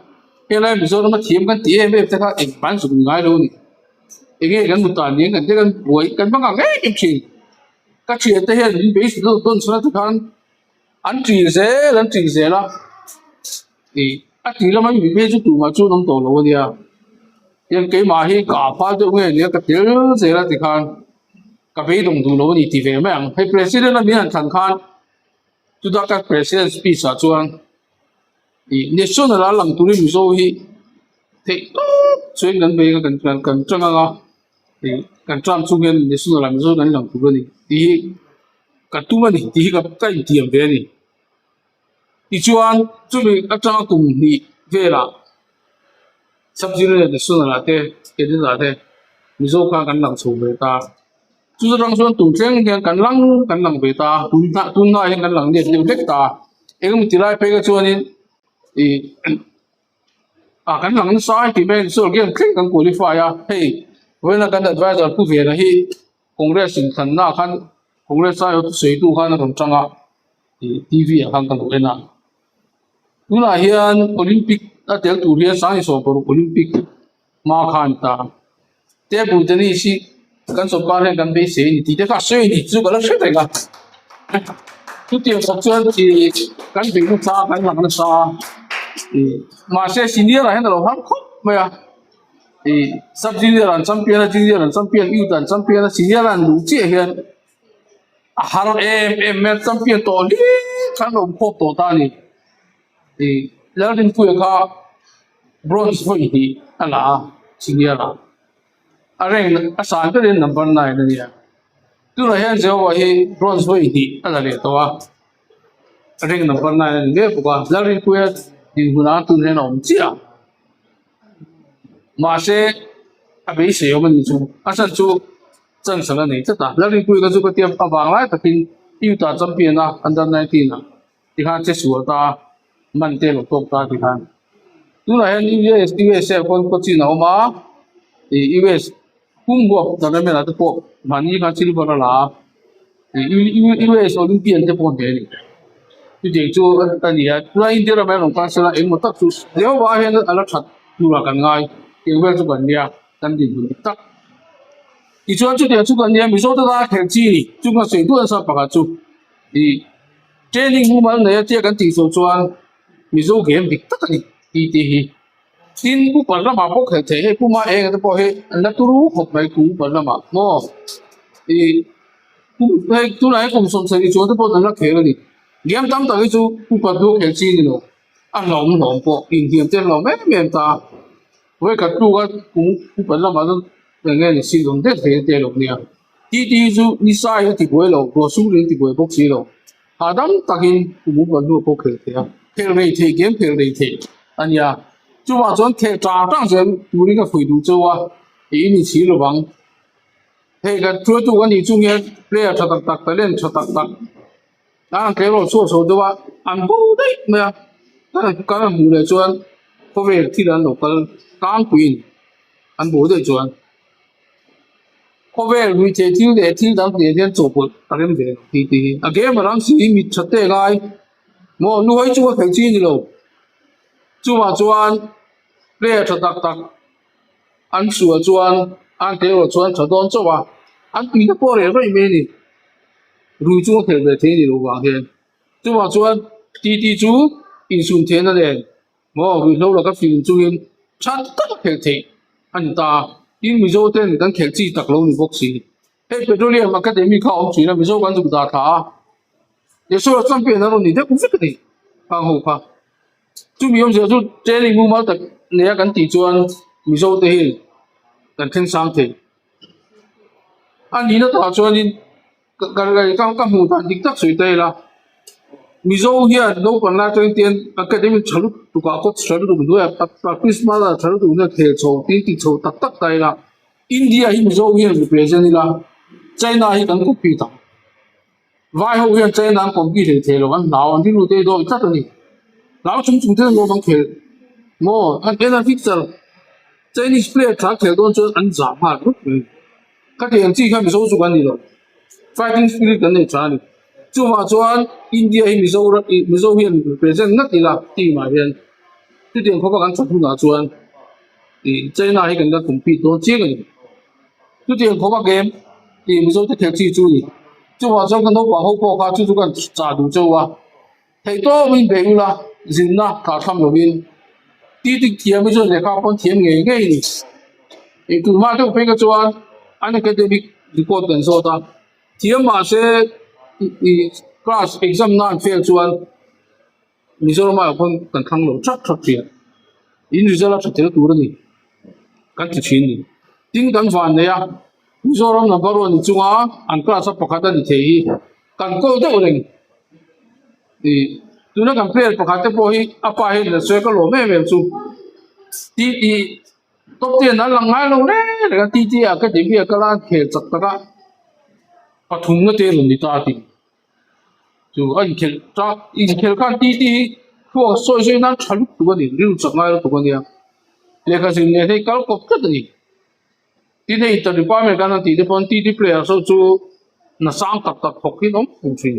helai Mizoram a thiam kan tih em em te kha engmah zuk ni ngai lo a ni enge kan hmu tan nen kan te kan buai kan hmang ang em em thin ka thian te hian min beisei dawn dawn chhun a tikhan an ṭi zel an ṭi zel a ih a tih lama mi phei chu tumah chu an awm tawh lo a nia tiang keimah hi ka phal deuh nge nia ka tel zel a tikhan ka beidawng duh lo a ni ti ve mai ang hei president a min han thlan khan chuta ka president speech ah chuan ih national a lang turin mizo hi theih tawp chuan kan bei a kan kan kan tang anga ih kan term chhung hian national ah mizo kan lang tur a ni tih hi ka tum a ni tih hi ka ka intiam ve a ni tichuan chumi atanga kum hnih velah sub junior national ah te cadet ah te mizo khan kan lang chho ve ta chu atang chuan tun thleng hian kan lang kan lang ve ta tun hnah tun hnah hian kan lang let deuh hlek ta engemaw ti lai phei kha chuanin ih ah kan lang nasa a tih mai a ni saw game thleng kan qualify a hei vawiina kan advisor pu Vena hi Congress inthlanna ah khan Congress aiawh thusawitu khan a rawn tang a ih T_V ah khan ka lo en a tunah hian Olympic a tel tur hian Sangi 16 Olympic hma khan ta table tennis hi kan sawrkar hian kan beisei a ni tih te kha a sawi a ni chu ka la hre reng a chutiang khawp chuan ih kan beih nasa kan lang nasa ih mahse senior ah hian a lo har khawp mai a ih sub junior an champion a junior an champion youth an champion a senior an luh chiah hian a har em em mai a champion tawh hlir khan a awm khawp tawh ta a ni ih Lalrinpuia kha bronze vawi hnih a la a senior ah a rank a san berin number 9 a nia tunah hian Jehovah hi bronze vawi hnih a la leh tawh a a rank number 9 a ni mek bawk a Lalrinpuia dinhmunah tun hian a awm chiah a mahse a beisei awm a ni chu a chhan chu chance a la nei tlat a Lalrinpuia kha chu ka tia avang lai takin youth ah champion a under 19 ah. Tikhan che sual ta man te lo tawk ta tikhan tunah hian US USA pawn coaching a awm a ih US pum huap tournament ah te pawh mahni khan silver a la a ih US Olympian te pawh a hneh a ni chutiang chu a ni a tunah India ramah hian rawn kal sela engemaw tak chu Jehovah hian a la that turah kan ngai tiang vel chu kan nia kan dinhmun dik tak tichuan chutiang chu kan nia Mizo te tan a khelh chi chu ka sawi duh nasa pakhat chu ih. Training mumal nei a tia kan tih zawh chuan Mizo game dik tak a ni tih tih hi. Tin upa lamah pawh khelh theih hei puma eng te pawh hi an la turu khawp mai kum upa lamah maw ih kum hei tunah hian kum 70 chuan te pawh an la khel a ni. Game tam tak hi chu upa hnu a khelh chi a ni lo a hlauhawm hlawm pawh inhniam te an hlauhawm em em ta a. Vawikhat tluk a kum upa lamah chuan eng nge ni sin awm det thei te a lo nia. TT hi chu ni sai a ti buai lo, ruah sum rin ti buai bawk si lo. Hahdam takin kum upa hnu pawh khelh theih a, khelh rei theih game khelh rei theih a nia. Chuvang chuan khelh tang tang zel turin ka fuih duh chauh a, ih i ni si lovang. Hei kan hruaitu kan nih chung hian player tha tak tak talent tha tak tak an han tleirawl chhuak chho deuh a, an bo daih mai a. Kan han hmuh leh chuan khawvel thil an lo kal tlangpuiin an bo daih chuan. Khawvel ruihtheih thil leh thil dang nen hian chawhpawlh a rem ve lo tih te hi a game a rang si mit tha te ngai maw nu hawi chu a theih chi a ni lo chuvang chuan player tha tak tak an sual chuan an tel erawh chuan tha dawn chauh a an tuina pawh reh raih mai a ni rui chu a khelh ve thei a ni lo vang hian chuvang chuan titi chu insum theihna nen. Maw ruihhlo laka fim chungin tha tak a khelh theih a ni ta a, tin Mizo ten kan khelh chi tak lo ni bawk si. Hei Petroleum Academy kha a awm thin a, Mizo kan zuk dah thla a, Yeshua champion a rawn ni deuh vek a ni khang ho kha. Chumi awmzia chu training mumal tak nei a kan tih chuan Mizo te hi kan thleng sang thei. A nihna takah chuanin Ka hmuh dan dik tak sawi ta ila, Mizo hian naupang lai atangin tian academy tha lutuk ah coach tha lutuk hnuaiah practice hma lah tha lutuk hnuaiah khel chho tin ti chho tak tak ta ila, India hi Mizo hian represent ila, China hi kan compete ang. Vai ho hian China an compete hlei thei lo, an hlau, an rilru te hi dawi tlat a ni. Hlau chung chung te lawm an khel maw, an en a picture Chinese player tha khel dawn chuan an zah nghal rup mai. Ka tih ang chi kha Mizo chu kan ni lo. Fighting spirit kan nei tha a ni. Chuvang chuan India hi Mizo Mizo hian represent ngat ila team ah hian chutiang khawpa kan that hunah chuan ih China hi kan la compete dawn chiang a ni. Chutiang khawpa game ih Mizo te khelh chi chu a ni. Chuvang chuan ka naupang ho pawh kha chu chu kan chah duh chauh a. Theihtawmin bei ula, zirna thlahthlam lovin ti tik thiam hi chuan lehkha pawn thiam ngei ngei a ni. Engtur hma deuh phei kha chuan an academic report kan zawt a, thiam mahse ih class exam na an fail chuan Mizoram ah pawn kan thlang lo thak thak thin. In result a tha tel tur a ni kan ti thin a ni. Tin kan van nei a, Mizoram number one ni chunga an class a pakhat a ni thei hi kan kawl deuh reng. Ih tuna kan player pakhat te pawh hi a pa hian a sawi ka lawm em em chu ti tih top ten an lang ngai lo reng reng a ti ti a ka ti a kal a khel chak tak a pathumna te rawn ni ta a ti chu a inkhelh ta inkhelh khan ti ti hi thluak sawi sawi nan tha lutuk a ni rilru chak ngai lutuk a nia lehkha zir nen hei kal kawp tlat a ni. Tin hei inter department kan han tih te pawn TT players ho chu hna sang tak tak thawk hi an awm fur thin.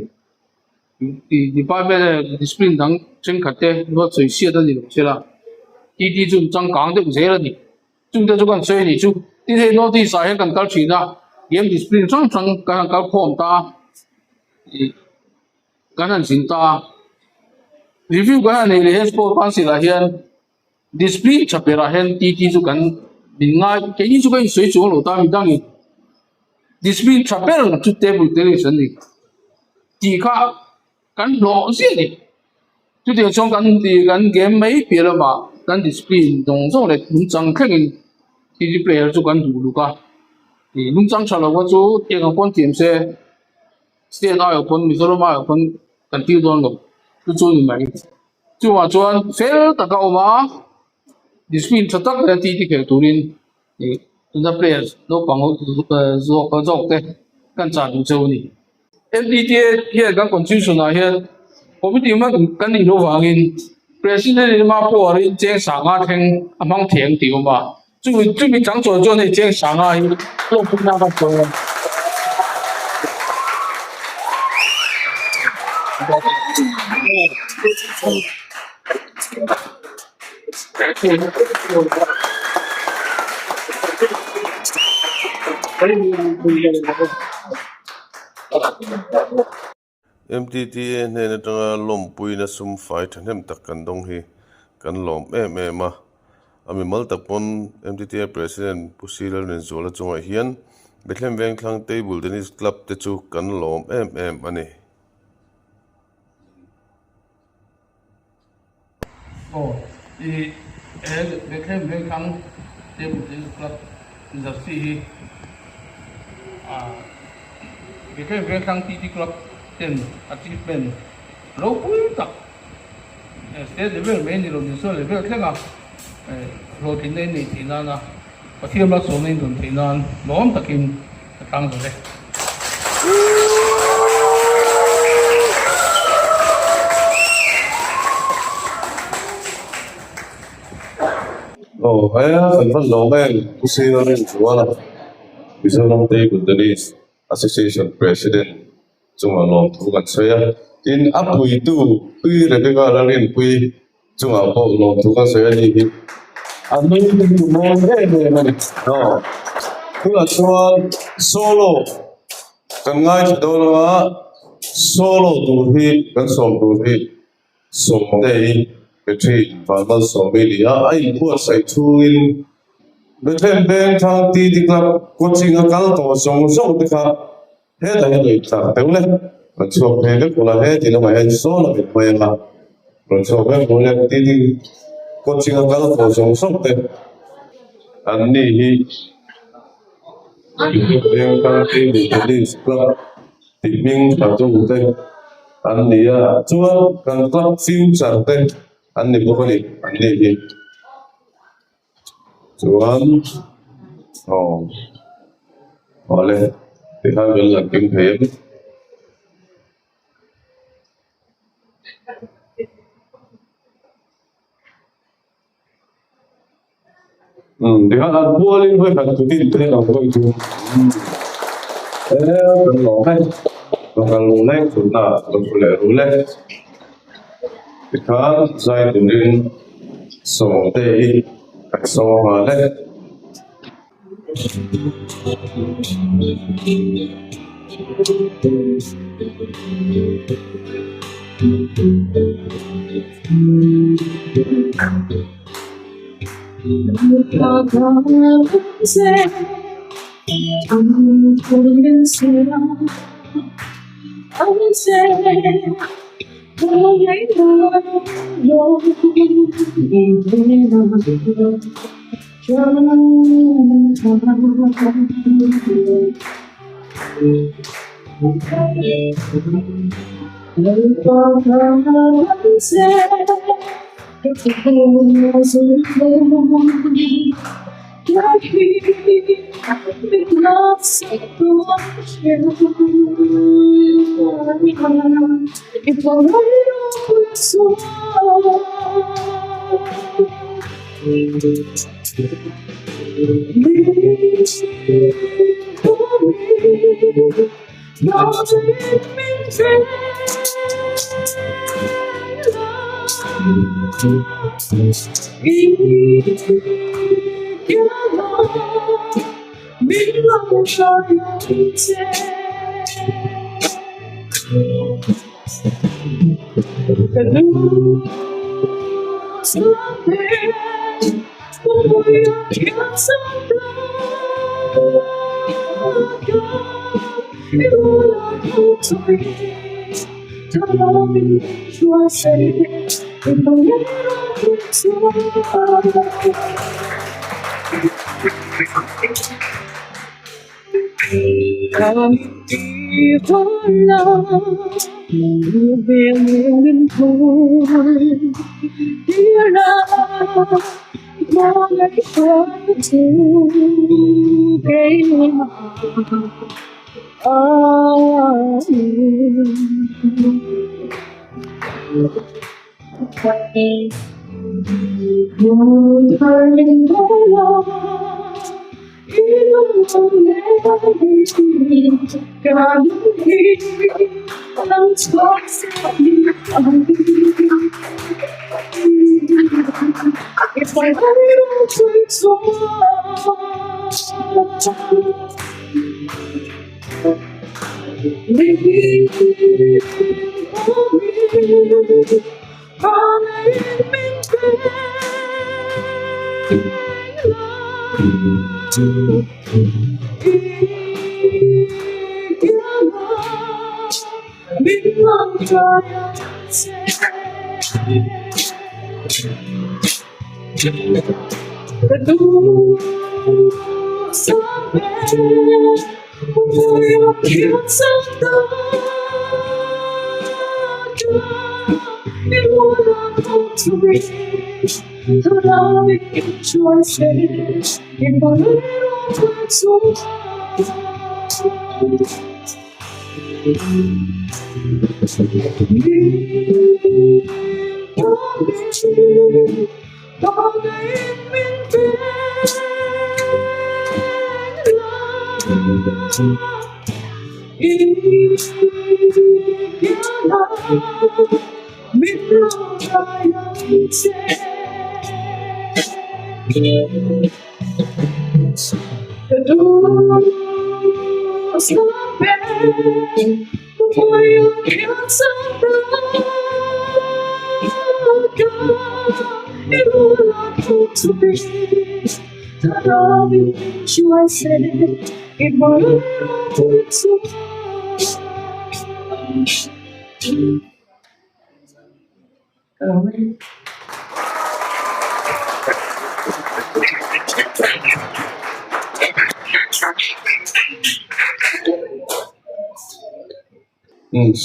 Ih department leh discipline dang thenkhat te ruat sawi hriat a ni lo sia la TT chu an changkang deuh zel a ni. Chungte chu kan sawi a nih chu. Tin hei North East ah hian kan kal thin a, game discipline hrang hrang kan han kal khawm ta a, ih kan han zin ta a. Review kan han neih leh hian sport council ah hian Discipline tha berah hian TT chu kan min ngai keini chu ka insawi chuang lo ta midangin discipline tha ber chu table tennis an ni tih kha kan hlawh ziah a ni chutiang chuan kan tih kan game mai piah lamah kan discipline zawng zawng leh nungchang thlengin TT player chu kan duh luk a ih nungchang tha lo kha chu eng ang pawn thiam se state aiawh pawn Mizoram aiawh pawn kan tir dawn lo chu chu a ni mai. Chuvang chuan fel taka awm a, discipline tha tak leh titi khelh turin ih tuna players naupang zawk zawk te kan chah duh cheu a ni. MDTA hian kan constitution ah hian committee hman kan nih loh vangin president in ama power in cheng sanga thleng a hmang thei ang tih a awm a, chumi chumi chang chuan chuan hei cheng sanga hi hlawkpui nan a sawi a. MTTA hnen atanga lawmpuina sum fai thahnem tak kan dawng hi kan lawm em em a. A mimal tak pawn MTTA President Pu Si Lalrinzuala chungah hian Bethlehem Vengthlang Table Tennis Club te chu kan lawm em em a ni. Aw i he Bethlehem Vengthlang Table Tennis Club jersey hi ah. Bethlehem Vengthlang TT Club ten achievement ropui tak state level mai ni lo national level thlenga hlawhtlinna in neih theih nana Pathian malsawmna in dawn theih nan lawm takin ka tlang zo e. Aw he kan van lawm em Pu Sir Rinzuala Mizoram Table Tennis Association President chungah lawmthu kan sawi a, tin a puitu Pi Rebecca Lalrinpuii chungah pawh lawmthu kan sawi a ni hi a nui te hi mawi em em a ni. Aw tunah chuan solo kan ngaithla dawn anga solo tur hi kan sawm tur hi Sawmtei Catherine Vanmalsawmi ni a, a inbuatsaih chhungin Bethlehem Vengthlang TT Club coaching a kal tawh zawng zawng te kha hetah hian rawn tlar deuh le, rawn chhuak phei vek ula he ti lamah hian sawn a mit mai anga rawn chhuak vek ula TT coaching a kal tawh zawng zawng te an ni hi Bethlehem Vengthlang TT Tennis Club tih hming tha tu te an ni a chuan kan club future te an ni bawk a ni an ni hi chuan aw awle tikhan kan la keng thei em. Umm tikhan an pualin hawi khat kut in te ang hawi chu e kan lawm e ka kal lo leng thutna ka thu leh ru le tikhan zai turin sawmte hi kan sawm nghal e.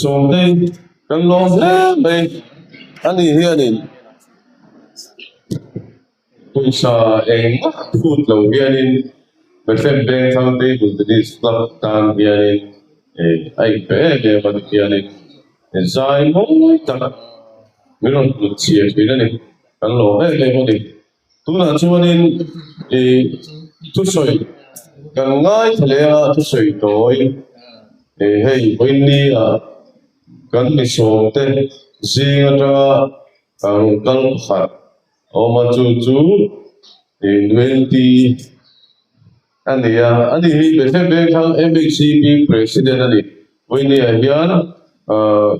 Sawmtei kan lawm hle mai ani hianin pawisa engmah phut lo hianin Bethlehem Vengthlang Table Tennis Club tan hianin a inpe em em a ti hianin zai mawi tak min rawn hlut chhiah thin a ni kan lawm em em a ni. Tunah chuanin ih thusawi kan ngaithla leh a thusawi tawi ih hei vawiinni ah kan mi sawmte zing atanga rawn kal pakhat a awm a chu chu ih Nuenti a ni a ani hi Bethlehem Vengthlang MHCP President a ni vawiinni ah hian ah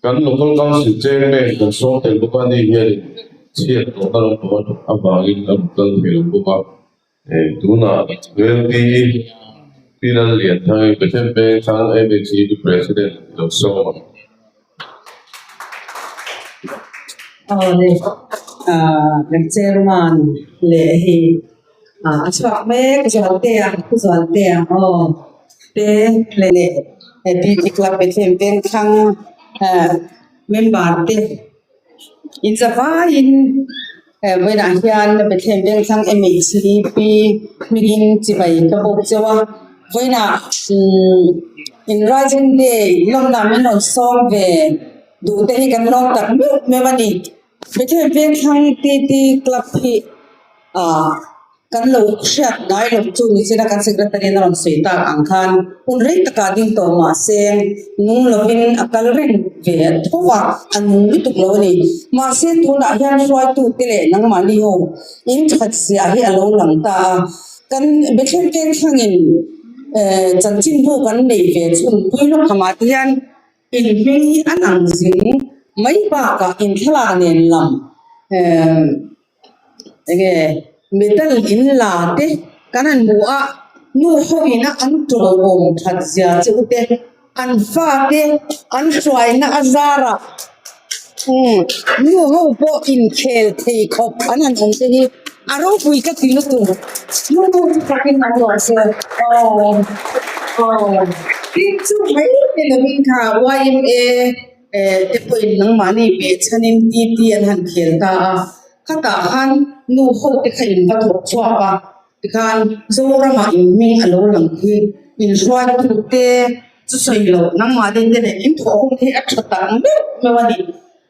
kan Local Council Chairman kan sawm tel bawk a ani hianin chhiat tawhna ram tawh avangin a rawn kal thei lo bawk a eh tunah Nuenti Pi Lallianthang Bethlehem Vengthlang MHCP President lo sawm ang. Awle kan chairman leh hi a chhuak mek Zualtea Pu Zualtea aw te leh PT club Bethlehem Vengthlang member te in zavaiin vawiinah hian Bethlehem Vengthlang MHCP hmingin chibai ka bawk chauh a vawiinah in Rising Day lawmna min rawn sawm ve duh te hi kan lawm tak meuh meuh a ni Bethlehem Vengthlang TT club hi ah. Kan lo hriat ngai lo chu ni china kan secretary in a rawn sawi tak ang khan hun rei takah ding tawh mahse nung lovin a kal reng ve tho a, a nung lutuk lo a ni. Mahse tunah hian hruaitute leh nangmahni ho in that zia hi a lo lang ta a, kan Bethlehem Vengthlangin eh chanchinbu kan nei ve chhun pui lawk khamah te hian in hming hi a lang zing mai bakah in thlalak nen lam eh Enge medal in la te kan han hmu a nu ho ina an tawlawm that zia che u te an fa te an hruaina a zarah umm nu ho pawh inkhel thei khawp an han awm te hi a ropui ka ti lutuk nu ho hi takin an ruah se aw aw tin chu mai te lovin kha yma. Eh te pawhin nangmahni behchhanin TT an han khel ta a, khatah khan nu ho te kha in va thawk chhuak a, tikhan Zoramah in hming a lo lang hi inhruaitu te chu sawi loh nangmah deuh te nen in thawh hun hi a tha tak meuh meuh a ni.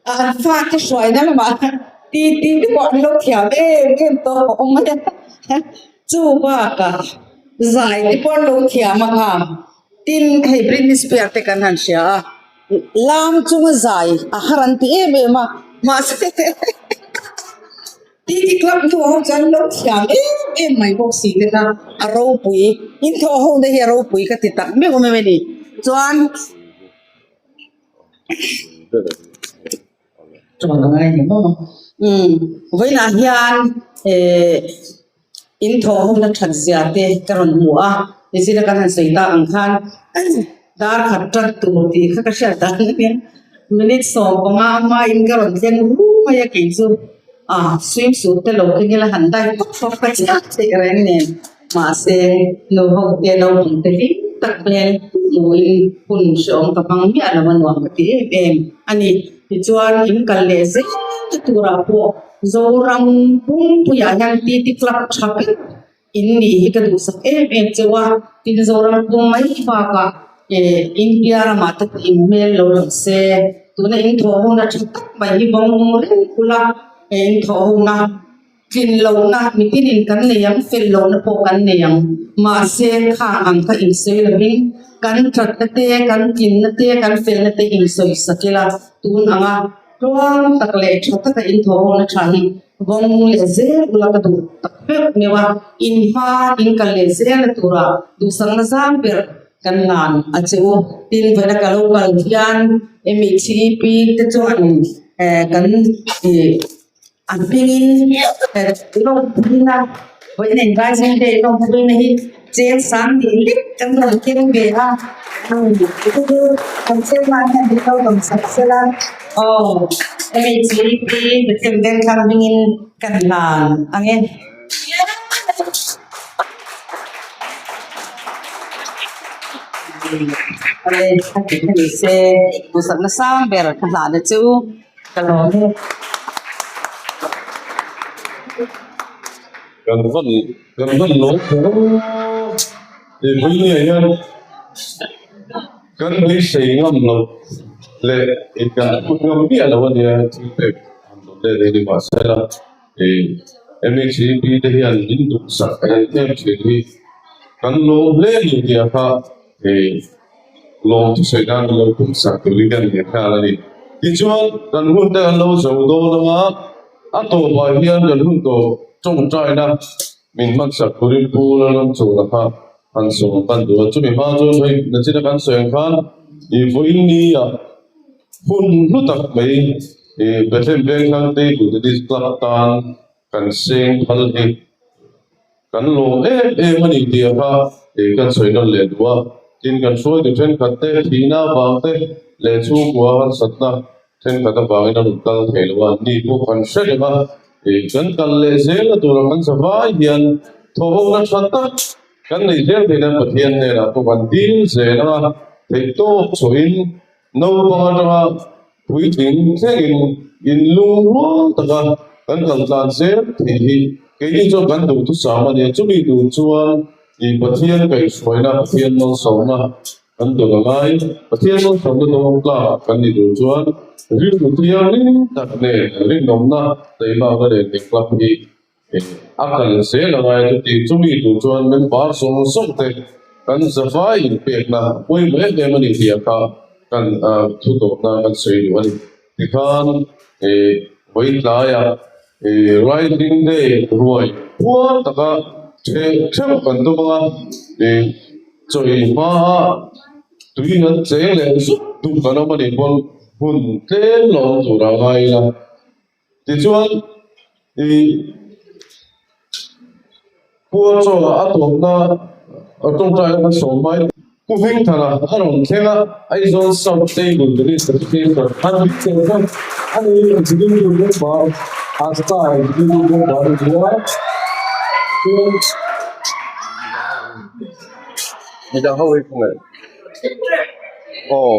A an fate hruaina lamah TT te pawh an lo thiam em em tawh a awm a chu bakah zai te pawh an lo thiam a kha. Tin, hei Britney Spears te kan han hria a, lam chunga zai a har an ti em em a, mahse TT Club hnuah ho chuan lo thiam em em mai bawk si te kha a ropui, in thawh ho na hi a ropui ka ti tak meuh meuh a ni. Chuan. Chuan a ngai ni maw? Umm, vawiinah hian eh in thawhhawmna that zia te ka rawn hmu a, nichina kan han sawi tak ang khan dar khat tat tur tih kha ka hriat dan ania, minute 15 hmain ka rawn thleng ru mai a kei chu ah swimsuit te lo keng ila han dai pawp pawp ka chiah theih reng nen. Mahse, nu ho te naupang te hlim tak hmel hmuhin hun hrehawm ka hmang miah lo a nuam ka ti em em a ni. Tichuan, in kal leh zel na turah pawh Zoram pumpuiah hian TT Club tha ber in nih hi ka duhsak em em cheu a, tin Zoram pum mai bakah India ramah te pawh in hmel lo lang se, tuna in thawh hona tha tak mai hi vawng reng ula, in thawh hona tlin lohna mitinin kan nei ang, fel lohna pawh kan nei ang, mahse khang ang kha insawi lovin kan thatna te, kan tlinna te, kan felna te insawi sak ila tun anga tluang tak leh tha taka in thawh hona tha hi Vawng leh zel ula ka duh tak meuh meuh a, in hma in kal leh zel na tura duhsakna zang ber kan ngan a che u. Tin, vawiina ka lo kal hian MHEP te chuan kan a hmingin lawmpuina vawiina invaizing day lawmpuina hi cheng sang tih lek kan rawn keng ve a. Kan chairman hian min lo rawn sak sela. Aw, MHEP Bethlehem Vengthlang hmingin kan hlan ang e. Awle, a dik a ni se, duhsakna sang ber ka hlahna chu ka lawm e. Kan van kan van lawm kher tih pui ngei hian kan beisei ngam loh leh kan phut ngam miah loh a nia thil pek han dawn let hi ni mahsela ih MHEP te hian min duhsak em em thin hi kan lawm hle ni tih kha ih lawm thusawi nan lo tum sak turin kan innghet nghal a ni. Tichuan kan hun te an lo zo dawn anga a tawpah hian kan hun tawp tawngtaina min hmansak turin Pu Lalramchawla kha han sawm kan duh a. Chumi hma chuan hei nachina kan sawi ang khan ih vawiin nia hun hlu tak mai ih Bethlehem Vengthlang Table Tennis Club tan kan seng phal hi Kan lawm em em a ni tih a kha ih kan sawi nawn leh duh a, tin kan hruaitu thenkhat te thihna avang te leh chhungkua harsatna thenkhat avangin a rawn kal thei lo a, ni pawh kan hre reng a, ih kan kal leh zel na tura kan za vai hian thawhawkna tha tak kan nei zel theih nan Pathian hnenah pawh kan dil zel ang a, theihtawp chhuahin naupang atanga Puitling thlengin inlung rual taka kan kal tlan zel theih hi keini chuan kan duhthusam a ni. Chumi tur chuan ih Pathian kaihhruaina, Pathian malsawmna kan dawn a ngai. Pathian malsawmna dawng tlak kan ni tur chuan rilru thianghlim tak nen rinawmna taihmakna nen he club hi A kal zel a ngai chuti chumi tur chuan member zawng zawng te kan zavai inpekna pawimawh em em a ni tih kha kan thu tawpna kan sawi duh a ni. Tikhan vawi tlaiah Rising Day ruai puar taka theh theuh kan tum anga chawi hmaa tui an cheng leh zuk duh kan awm a nih pawn hun tlem lo awm tur a ngai ila. Tichuan, i Pua chaw a tawpna tawngtaina kan sawm mai. Pu Hmingthana a rawn thleng a, Aizawl South Table Tennis Association an bik tel khan a ni Executive Member Asta Executive Member a ni a, chuan Midang ho hi khawngaih. Aw,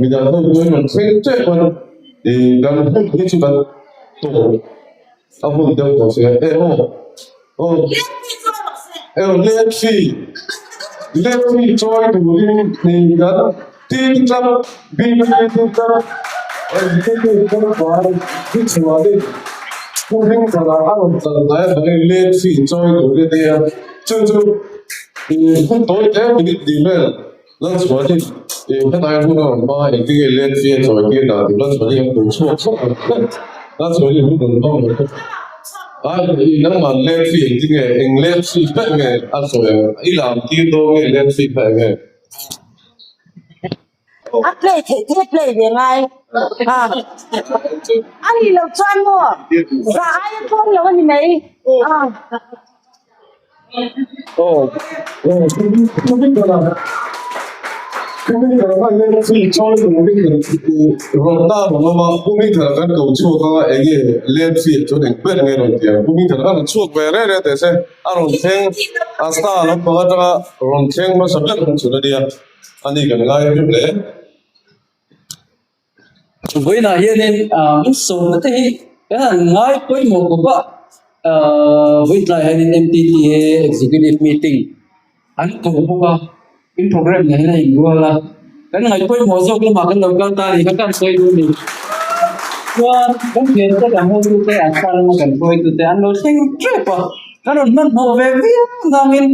midang ho chu an rawn thleng tep a. Ih kan hun hi chu kan tawh a hun deuh tawh si a e aw aw e aw lefty lefty chawi turin ih kan team club BBT club executive member hi chhuahin pu Hmingthana a rawn kal hnai avangin lefty chawi turin a ni a chu chu ih hun tawi te minute hnih vel. Lalchhuanin ih hetlai hun a rawn hmang a, engtin nge let fee a chawi tir dan tih Lalchhuanin a hmuh chhuak chhuak ang hle. Lalchhuanin hun rawn hmang lo bawk a, ih nangman let fee engtin nge, eng let fee pek nge a chawi ang, i lam tir dawn nge let fee pek nge? A play theih thei play ve ngai a a nih loh chuan maw zah aia tlawm lo a ni mai a. Pu Hmingthara khan late fee chawi turin kan rawtna a rawn awm a, Pu Hmingthara kan ko chhuak anga eng nge late fee ah chuan eng ber nge rawn ti ang? Pu Hmingthara khan rawn chhuak ve reng reng teh se, a rawn thleng a star lampang atanga rawn thleng hmasa ber kan chhun a nia, ani kan ngai hrim hle. Vawiinah hianin min sawmna te hi kan han ngai pawimawh bawk a, vawiin tlaiah hianin MTTA Executive Meeting an ko bawk a, in program nen hian a inrual a, kan ngaih pawimawh zawk lamah kan lo kal ta a ni kha ka han sawi duh a ni. Chuan kan thiante kan hotute an star lama kan hruaitute an lo thleng tep a, kan rawn hmanhmawh ve viau nangin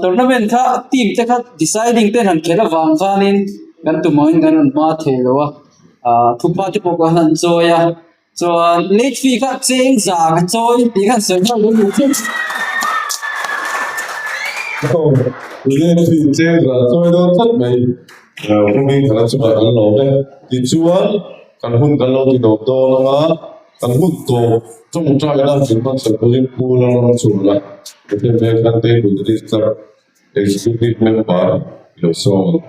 Tournament kha team te kha deciding te han khelh avang khanin kan tum angin kan rawn hma thei lo a, ah thupa te pawh khan an chawi a, chuan late fee kha cheng zang a chawi tih kha an sawi nghal dawn lo. Late fee cheng zang a chawi dawn tlat mai, Pu Mingthana chungah kan lawm e. Tichuan kan hun kan lo ti tawp dawn ang a. Kan hun tawp tawngtaina min hmanchhan turin Pu Lalramchhuna Pathian Vengthlang Table Tennis Club Executive Member i lo sawm ang.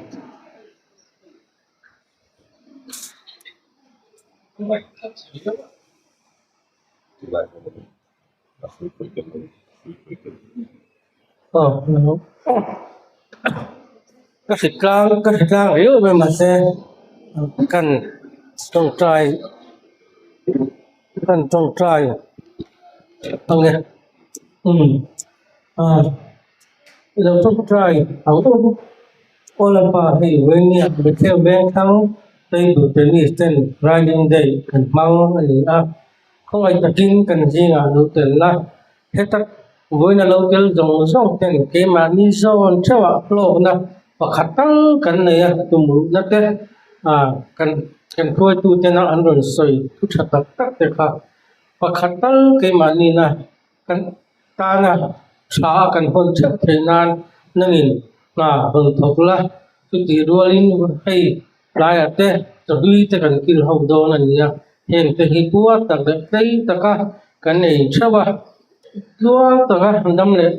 Ka hritlang ka hritlang riau mai mahse kan tawngtai kan tawngtai ang e umm ah ilo tawngtai ang u aw lampa hei Venia Bethel Vengthlang Table Tennis ten Riding Day kan hmang a ni a. Khawngaih takin kan zingah lo tel la, heta vawiin a lo tel zawng zawng ten keimahni zawn theuhah hlawkna pakhat tal kan nei a, tumruhna te ah kan kan hruaitu tena an rawn sawi thu tha tak tak te kha pakhat tal keimahni-na kan tana tha a kan hawn theuh theih nan nangin hna rawn thawk la, chutih rualin hei Tlaiah te chahlui te kan kil ho dawn a ni a, heng te hi puar tak leh tlei taka kan ei theuh a, tluang taka dam leh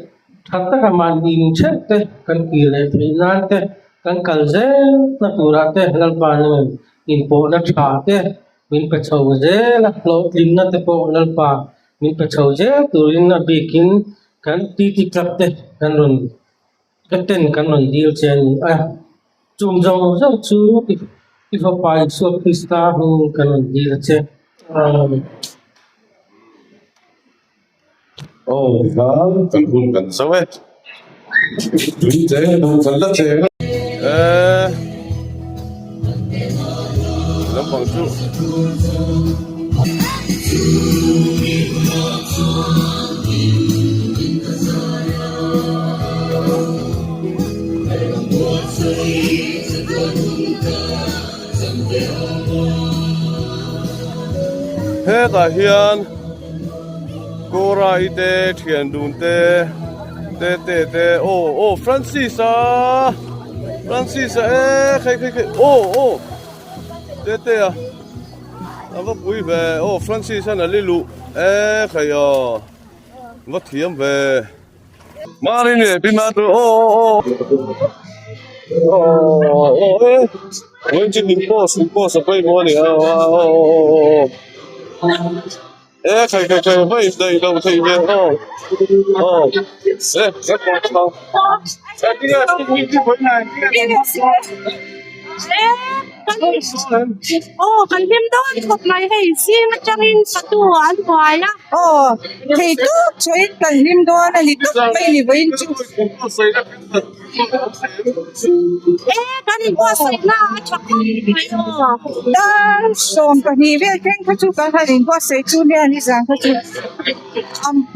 tha taka mahni in theuh te kan kir leh theih nan te kan kal zel na turah te Lalpa nangin inpawhna tha te min pe chho zel a, hlawhtlinna te pawh Lalpa min pe chho zel turin a bikin kan titi club te kan rawn Ka ten kan rawn dil che a ni a, chung zawng zawng chu i Fapa Isua Krista hmingin kan rawn dil a che. Amen. Aw tikhan kan hun kan zo e. Tui che duh kan la cheng a. Eh lampang chu. Hetah hian Kawrai te thian dun te te te te aw aw Francis a Francis a e khai khai khai aw aw te te a a va pui ve aw Francis an a li luh e khai aw va thiam ve Mari nge pi ma tu aw aw aw aw aw e Wen chi min post min post a pawimawh a ni a aw aw aw aw aw e khai khai khai vai daih lo thei ve aw aw e Aw kan hlim dawn khawp mai hei zing atangin fatu an buai a. Aw thei tawp chuain kan hlim dawn a ni tawp mai ni vawiin chu. E kan inbuatsaihna a tha khawp mai aw. Dar 12 vel thleng kha chu kan han inbuatsaih chu nia nizan kha chu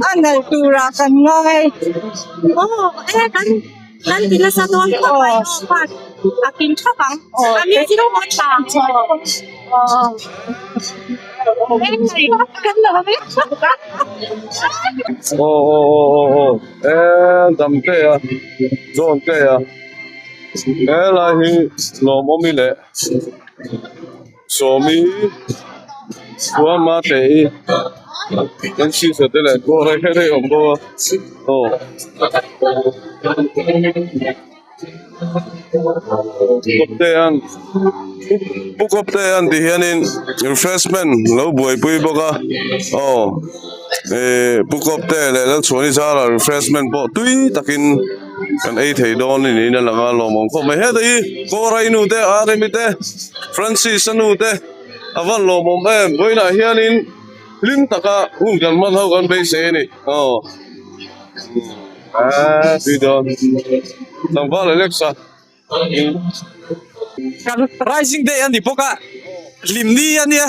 a nalh turah kan ngai. Aw e kan kan ti nasa dawn khawp mai aw khan a kim thap ang a music pawh a tha aw Aw aw aw aw aw e dam te a zawn te a helai hi lawmawmi leh sawmi chuan mate hi Francis-a te leh kawr a her a awm bawk a aw. Kawptea'n Pu Kawptea'n ti hianin refreshment lo buaipui bawk a aw eh Pu Kawptea leh Lalchhuani zara refreshment pawh tui takin kan ei thei dawn a niin a lang a lawmawm khawp mai heta hi Kawrai nu te Aremi te Francis a nu te a van lawmawm em vawiinah hianin hlim taka hun kan hman ho kan beisei a ni aw. Tui dawn tlangval Alexa Kan Rising Day a ni bawk a, hlim ni a nia,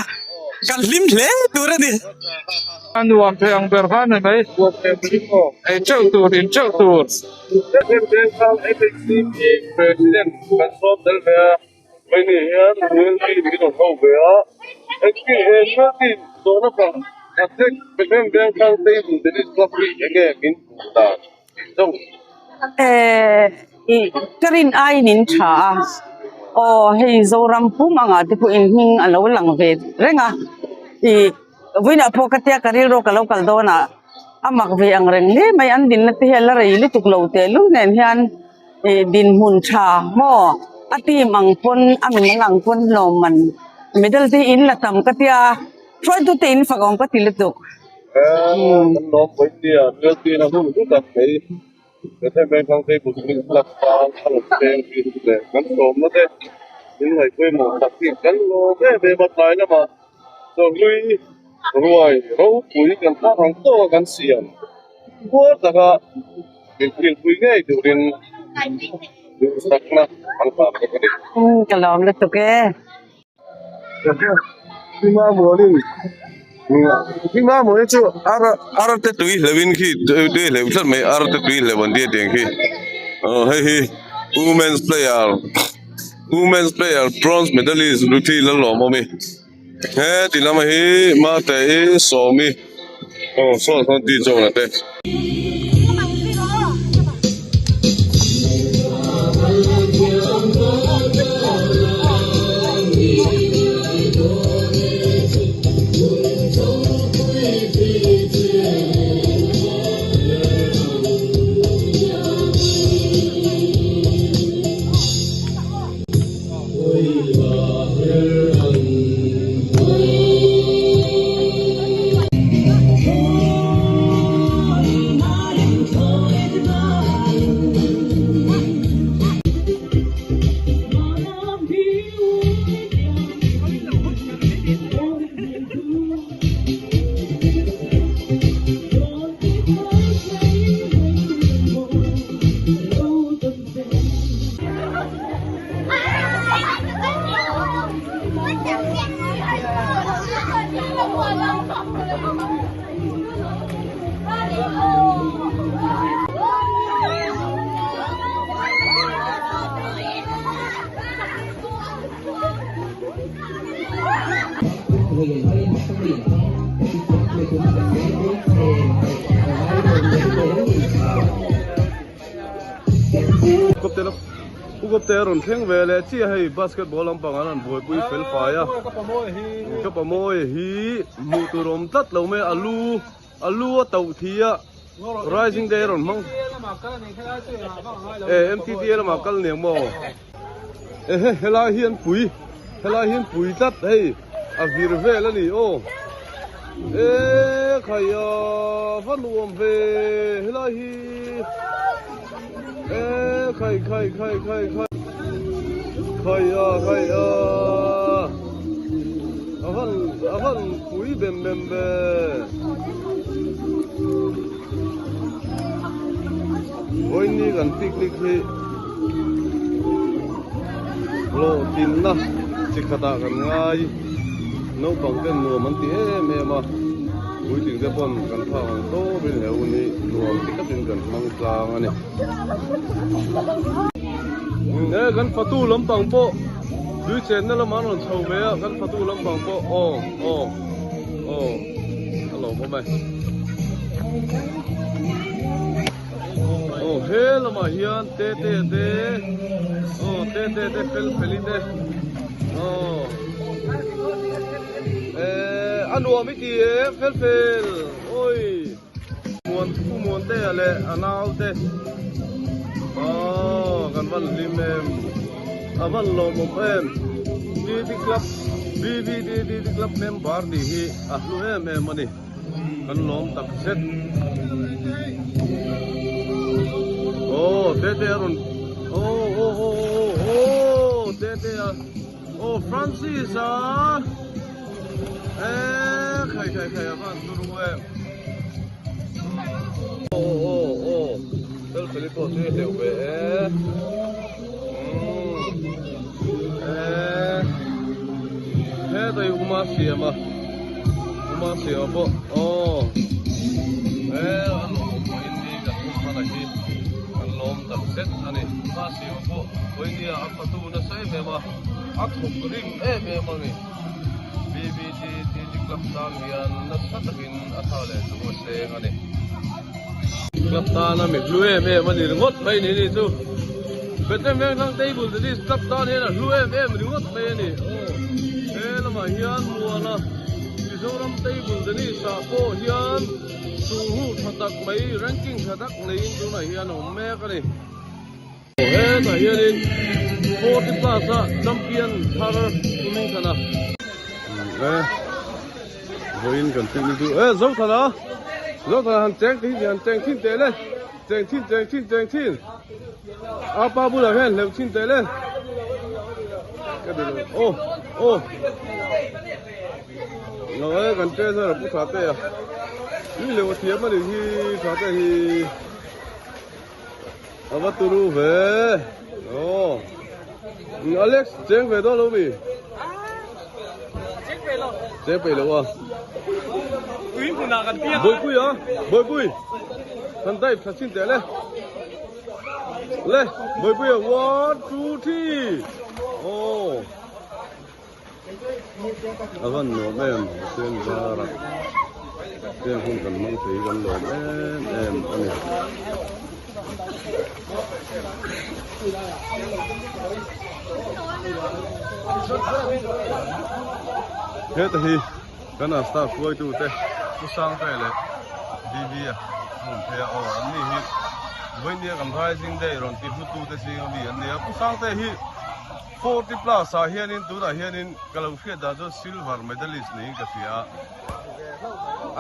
kan hlim hle tur a ni. A nuam thei ang ber kha a ni mai, ei teuh tur, in teuh tur. President kan sawm tel ve a, hei hian ULB min rawn ho ve a, engtin he ULB zawhna kan Athletic Bethlehem Vengthlang Table Tennis Club hi enge min hmuh dan tih zawng. Eh, i ka rin aiin in tha a, aw hei Zoram pum angah te pawhin hming a lo lang ve reng a, i vawiinah pawh ka tia ka rilru ka lo kal dawn a, a mak ve ang reng hle mai an dinna te hi a la rei lutuk lo tehlul nen hian i dinhmun tha maw a team ang pawn a mimal ang pawn hlawm man medal te hi in la tam ka tia. Hruaitute in fak awm ka ti lutuk. Kan lawm vawi nia Realty-na hun hlu tak mai Bethlehem Vengthlang Table Tennis Club tan a rawn peng hi leh kan sawmna te min ngaihpawimawh tak hi kan lawm em em a, tlai lamah chawhlui ruai ropui kan thak ang tawk a kan siam kuar taka min thilpui ngei turin duhsakna an hlan bawk a ni. Ka lawm lutuk e. Hlimamawlin chu ar ar te tui hleuh in khi tui hleuh tlat mai ar te tui hleuh an tia tiang khi aw hei hi women's player women's player bronze medalist Ruthie Lalawmawmi he ti lama hi mate i sawmi aw saw sawn ti chawna te. Ukawpte a rawn thleng ve leh chiah hei basketball lampang an rawn buaipui fel fai a ka pamawi hi hmuh tur awm tlat lo mai a lu a lu a tauh thi a rising day a rawn hmang e M_T_T_A lamah kal niang maw ehe helai hi an pui helai hi an pui tlat hei a vir vel a ni aw e khai a va nuam ve helai hi. E khai khai khai khai khai khai a khai a a van a van pui bem bem ve vawiin kan picnic hi hlawhtlinna chi khatah kan ngai naupang ten nuam an ti em em a. Puitling te pawn kan phak ang tawp in he hun hi nuam ti takin kan hmang tlang a ni. E kan fatu lampang pawh tui chenna lamah an rawn chho ve a, kan fatu lampang pawh aw aw aw a lawmawm e. Aw he lamah hian te te te aw te te te fel feli te aw. Ehh a nuam i ti em fel fel awi muan pu muan te leh a nau te Aww kan van hlim em a van lawmawm em DD club BVD DD club member nih hi a hlu em em a ni kan lawm tak zet aww tete a rawn aww aw aw aw aw tete a aw Francis a eee khai khai khai a van turu em. Aw aw aw Felfeli pawh chu i hleuh ve e umm e heta hi uma siam a uma siam a pawh aw e a lawm pawhin ni kan hmun hman a hi kan lawm tak zet a ni uma siam a pawh vawinia a fatu nasa em em a a thawk rim em em a ni. BBT TT Club tan hian nasa takin a tha leh chu a seng a ni. Club tana mi hlu em em a ni ringawt mai ni ni chu. Bethlehem Vengthlang Table Tennis Club tan hian a hlu em em ringawt mai a ni. Aw he lamah hian Muana Mizoram Table Tennis ah pawh hian sulhu tha tak mai ranking tha tak neiin tunah hian a awm mek a ni. Hetah hianin 40 plus a champion thar Pu Thana e vawiin kan picnic chu e Zothana Zothana han cheng thin han cheng thin teh le cheng thin cheng thin cheng thin a pa bulah hian hleuh thin teh le ka ti lo aw aw lo e kan treasure a pu tha te a ni leu a thiam a ni hi tha te hi. A va turu ve aw Alex cheng ve dawn lo mi Cheng pe lo Cheng pe lo a Tui hmun ah kan piang Bawipui a Bawipui Kan dive tha chin teh le Le Bawipui a 1 2 3 aw A van nuam em Pathian zara heng hun kan hmang thei hi kan lawm em em a ni. Heta hi kan a staff hruaitu te Pu Sangte leh Bibi a hmun phei a aw an ni hi vawinia kan Rising Day rawn ti hlutu te zinga mi an ni a Pu Sangte hi 40 plus ah hianin tunah hianin ka lo hriat dan chuan silver medalist niin ka hria a,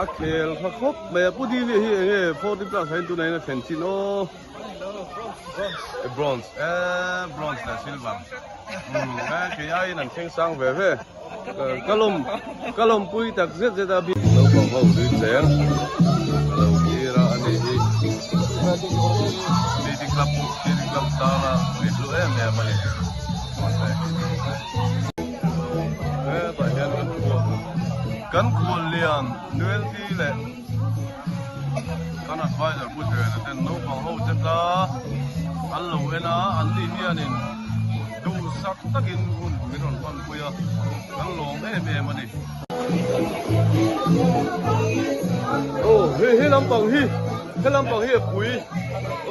a khel kha khawp mai a, Pu Dili hi eng nge 40 plus ah hian tunah hian a thlen chin aw bronze eh bronze leh silver umm eh kei aiin an thleng sang ve ve ka lawm ka lawmpui tak zet zet a naupang ho tui cheng a lo thlir a ani hi City Club City Club tana mi hlu em em a ni hetah hian kan khual kan khual lian Nuelti leh kan advisor Pu Ṭena ten naupang ho che tla an lo en a an ni hianin duhsak takin hun min rawn hmanpui a kan lawm em em a ni. Aw hei he lampang hi he lampang hi a pui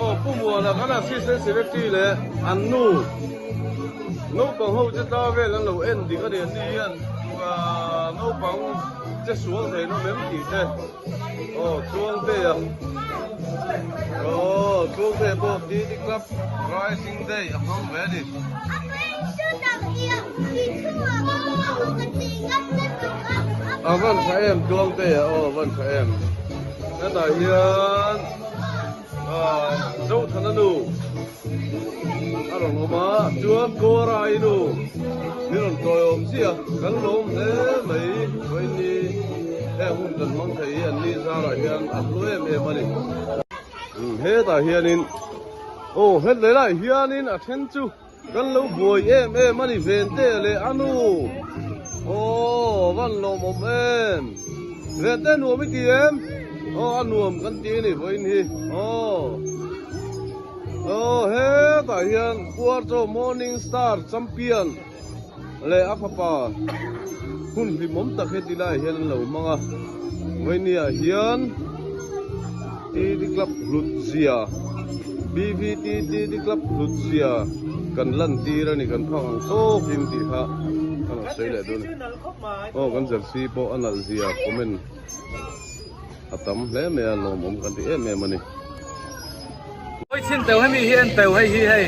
aw Pu Muana kan assistant secretary leh an nu naupang ho che tla vel an lo en dik a ni an ni hian ah naupang che sual thei nawm em tih te aw Tluangtea aw Tluangtea pawh TT club rising day a hmang ve a ni. A van tha em Tluangtea aw a van tha em hetah hian ah Zothana nu a rawn awm a chuan Kawrai nu min rawn tawiawm chiah a kan lawm hle mai vawiin heng hun kan hmang thei hi an ni zarah hian a hlu em em a ni hetah hianin aw hetlai lai hianin a then chu. Kan lo buai em em a ni Vente leh a nu. Aw a van lawmawm em. Vente nuam i ti em? Aw a nuam kan ti a ni vawiin hi. Aw aw hetah hian Puarchaw Morning Star Champion leh a fapa hun hlimawm tak heti laiah hian an lo hmang a. Vawinia hian TD Club hlut zia BVT TD Club hlut zia kan lan tir a ni kan phak ang tawkin tih kha ka lo sawi leh dawn a ni. Aw kan jersey pawh a nalh zia comment a tam hle mai a lawmawm kan ti em em a ni. chhin teuh hemi hi en teuh hei hi hei.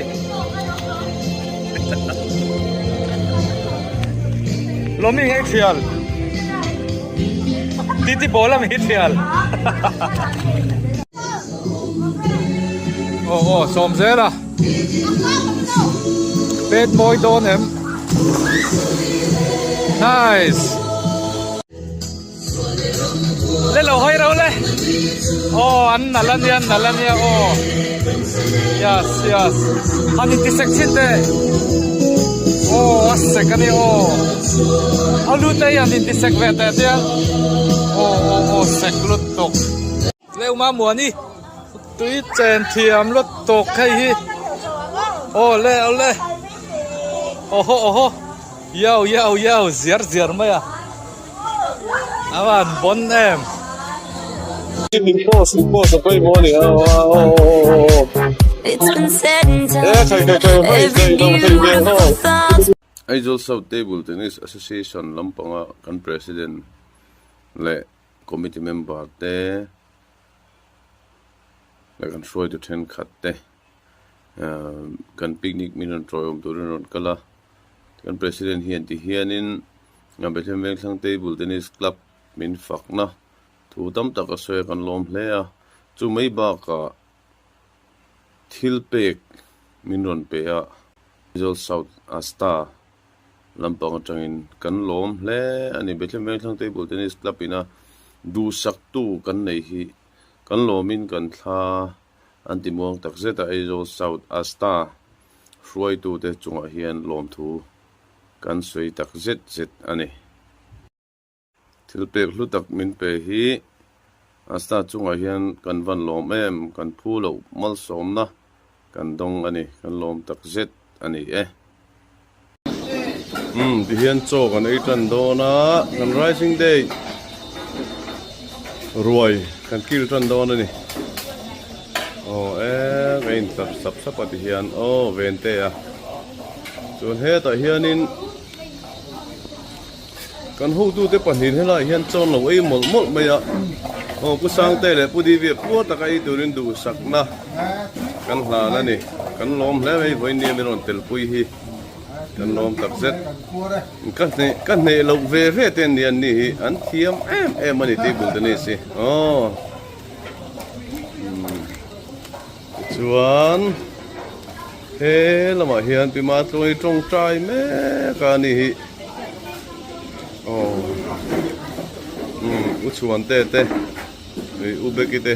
Lawmi ngei thial. Titi ball ami hi thial. Aw aw sawm zel a. Pet mawi dawn em. Nice. Le lo hawi ro le. Aw an nalh ania an nalh ania aw. Yes yes. Han inti sek chhin teh. Aw a sek ania aw. A lu te hi han inti sek ve teh tia. Aw aw aw sek lutuk. Leu ma muani tui chen thiam lutuk hei hi. Aw le aw le. Awhaw awhaw. Yau yau yau ziar ziar mai a. A van bon em. Aizawl South Table Tennis Association lampanga kan President leh Committee member te leh kan hruaitu thenkhat te kan picnic min rawn tawiawm turin rawn kal a, kan President hian ti hianin Bethlehem Vengthlang Table Tennis Club min fakna thu tam tak a sawi a kan lawm hle a, chu mai bakah thil pek min rawn pe a, Aizawl South Asta lampang atangin kan lawm hle a ni. Bethlehem Vengthlang Table Tennis Club ina duhsaktu kan nei hi kan lawmin kan thla an ti muang tak zet a, Aizawl South Asta hruaitute chungah hian lawmthu Kan sawi tak zet zet a ni. Thil pek hlu tak min pe hi a star chungah hian kan van lawm em, kan phu loh malsawmna kan dawng a ni, kan lawm tak zet a ni e. Umm tihian chaw kan ei tan dawn a, kan Rising Day ruai kan kil tan dawn a ni. Aw e ka in sap sap sap a tihian aw vente a. Chuan hetah hianin kan hotute pahnih helaiah hian chawn lo ei mawlh mawlh mai a, aw Pu Sangte leh Pu Divia puar taka ei turin duhsakna kan hlan a ni. Kan lawm hle mai vawiin nia min rawn telpui hi kan lawm takzet. Ka hneh ka hneh loh ve ve te an ni an ni hi an thiam em em a ni table tennis hi aw. Tichuan he lamah hian Pi Matluangi tawngtai mek a ni hi aw umm u Chhuante te ih u Beki te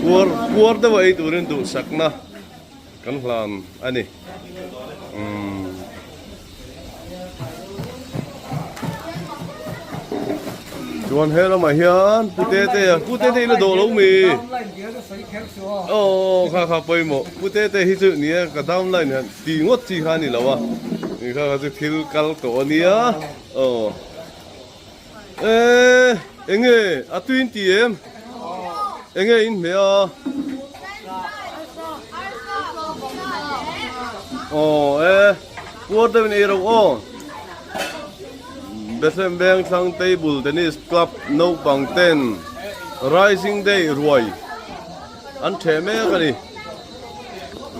puar puar deuh a ei turin duhsakna kan hlan a ni umm. Chuan he lamah hian Pu Tete a, Pu Tete ila dawh lo mi? Aw kha kha pawimawh, Pu Tete hi chu nia ka downline hian tih ngawt chi kha a ni lo a, ni kha kha chu thil kal tawh a nia aw. Eee enge a tuin ti em? Enge in hmeh a? Aw e puar deuhin ei ro aw. Bethlehem Vengthlang Table Tennis Club naupang ten Rising Day ruai an theh mek a ni.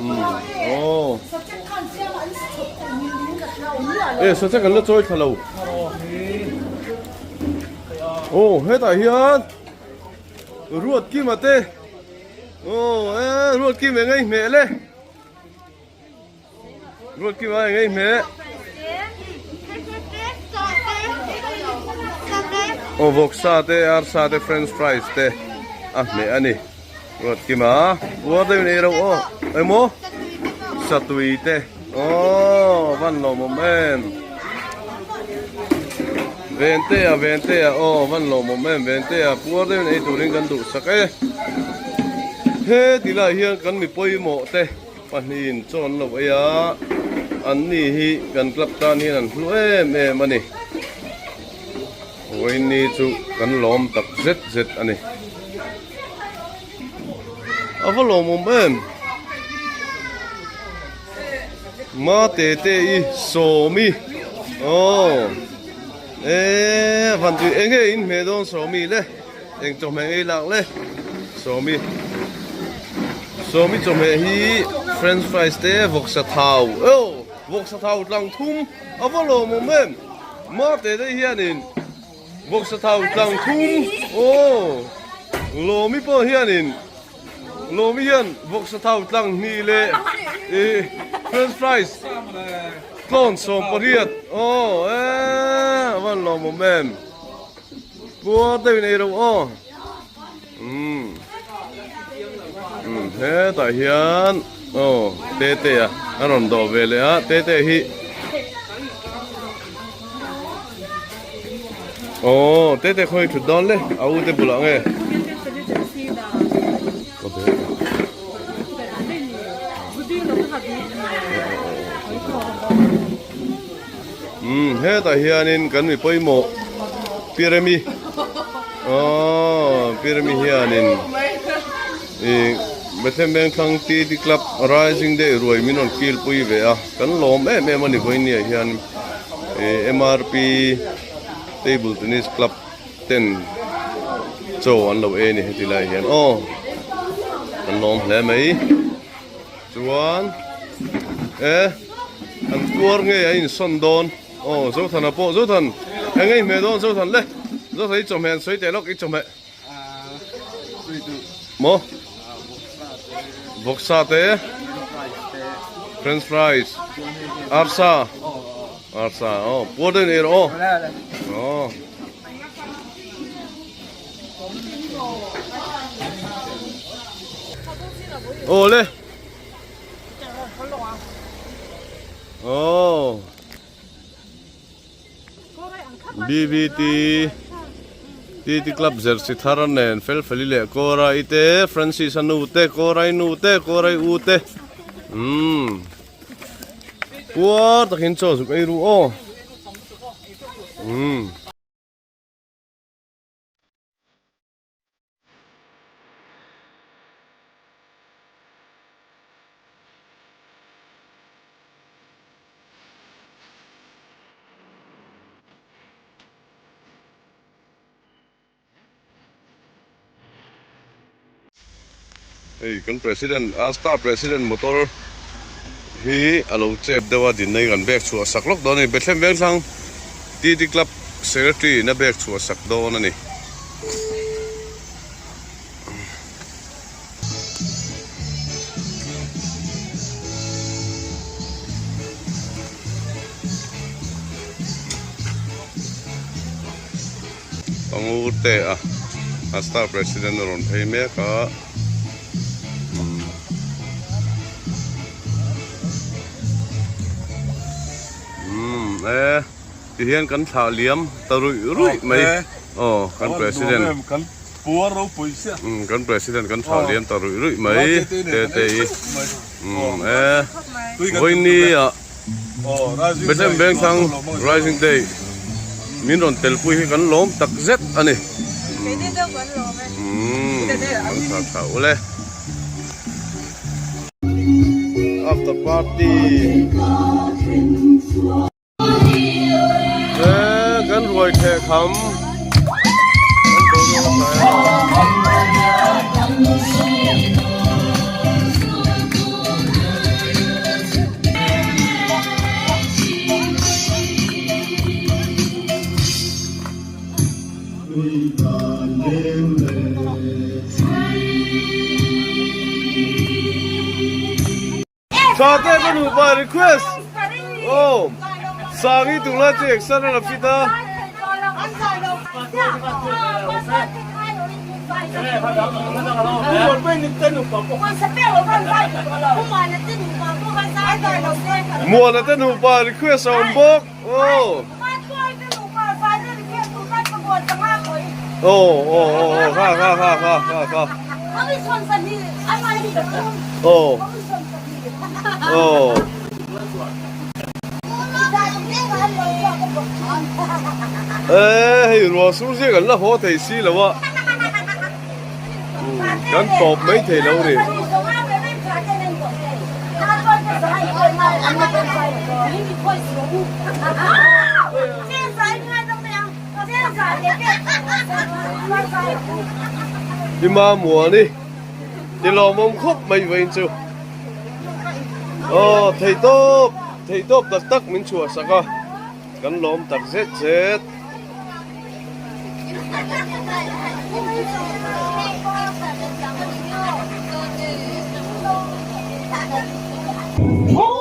Umm aw. E sachek an la chawi thla lo. Aw hetah hian Ruat Kima te aw e Ruat Kim eng a inhmeh le. Ruat Kima eng a inhmeh. Aw vawksa te arsa te french fries te a hmeh a ni. Ruat Kima puar deuhin ei reuh aw emaw satui te aw van lawmawm em Ventea Ventea aw van lawmawm em Ventea puar deuhin ei turin kan duhsak e he ti lai hian kan mi pawimawh te pahnihin chaw an lo ei a an ni hi kan club tan hian an hlu em em a ni. Vawiinni chu kan lawm tak zet zet a ni. A va lawmawm em? Ma te te i Sawmi aw e van tui eng nge in hmeh dawn Sawmi le eng chawhmeh ngei lak le Sawmi. Sawmi chawhmeh hi french fries te vawksa thau aw vawksa thau tlang thum a va lawmawm em mate te hianin vawksa thau tlang thum aw lawmi pawh hianin lawmi hian vawksa thau tlang hnih leh ih french fries tlawn 18 aw eee a van lawmawm em puar deuhin ei ro aw. Umm umm hetah hian aw tete a a rawn dawh ve leh a tete hi aw tete khawi thut dawn le a u te bulah nge Umm hetah hianin kan mi pawimawh Piremi aww Piremi hianin ih Bethlehem Vengthlang TD Club Rising Day ruai min rawn kil pui ve a kan lawm em em a ni vawinia hian ih MRP Table Tennis Club ten chaw an lo e ni heti lai hian aw kan lawm hle mai. Chuan e an tuar nge a insawn dawn aw Zothana pawh Zothan eng nge i hmeh dawn Zothan le Zothan i chawhmeh an sawi teh lawk i chawhmeh maw vawksa te french fries arsa arsa aw puar deuhin ei rawh aw aw. Awle Aw BVT TT Club Jersey thar nen Felfeli leh Kawrai te Francis a nu te Kawrai nu te Kawrai u te umm puar takin chaw zuk ei ru aw umm. Hei kan president a star president motor hi a lo chep deuh a dinna hi kan bag chhuah sak lawk dawn a ni Bethlehem Vengthlang TT Club secretary in a bag chhuah sak dawn a ni. Pangur te a a star president a rawn phei mek a umm e ti hian kan thlah liam ta ruih ruih mai aw kan president umm kan president kan thlah liam ta ruih ruih mai te te hi umm e vawiini ah. Bethlehem Vengthlang Rising Day min rawn telpui hi kan lawm tak zet a ni. Umm kan tha tha ule. After party. Eh kan ruai theh kham. Kan boruak a tlai a. Tha te ka nupa request aw Sangi tunglai chu exer a la fit a. Muana te nupa request a awm bawk aw. Aw aw aw aw kha kha kha kha kha kha. Aw aw. Eee hei ruah sur zia kan la haw thei si lo a kan tawp mai thei lo ni. Ima Muani. Ti lawmawm khawp mai vawiin chu. Aw theihtawp theihtawp tak tak min chhuah sak a kan lawm tak zet zet. Aw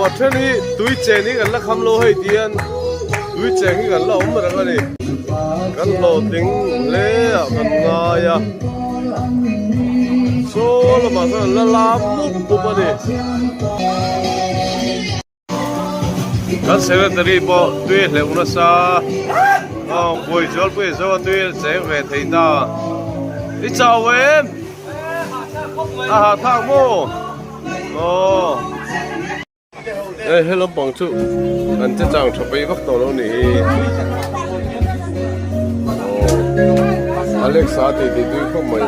a then hi tui cheng hi kan la kham lo hei tihian tui cheng hi kan la awm reng a ni kan hlawhtling hle ah kan ngai a saw lamah sawn an la lam mup mup a ni. Kan secretary pawh tui a hleuh nasa aw buai zual pui a zo a tui a cheng ve thei ta i chau em a hahthlak maw aw hei he lampang chu an che chang tha peih vak tawh lo ni hi aw Alexa tih tih tui khawp mai.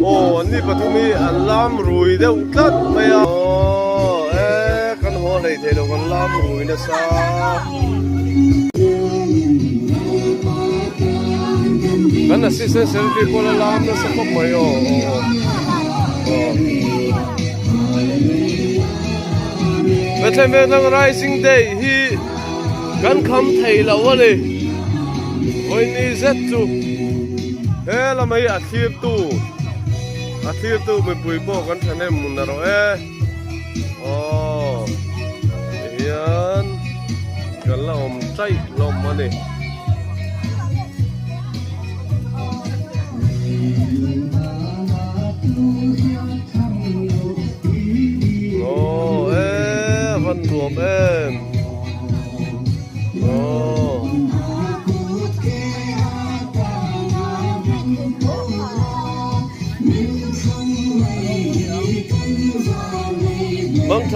Aw an ni pathum hi an lam rui deuh tlat mai a aw e kan haw hlei thei lo kan lam rui nasa. Kan assistant secretary pawh la lam nasa khawp mai aw aw aw. Bethlehem Vengthlang Rising Day hi kan kham thei lo a ni. Vawiini zet chu he lam hi a thlirtu a thlirtu mipui pawh kan thahnem mun erawh e. Aw tihian kan la awm chaih hlawm a ni. Aw e a van nuam em.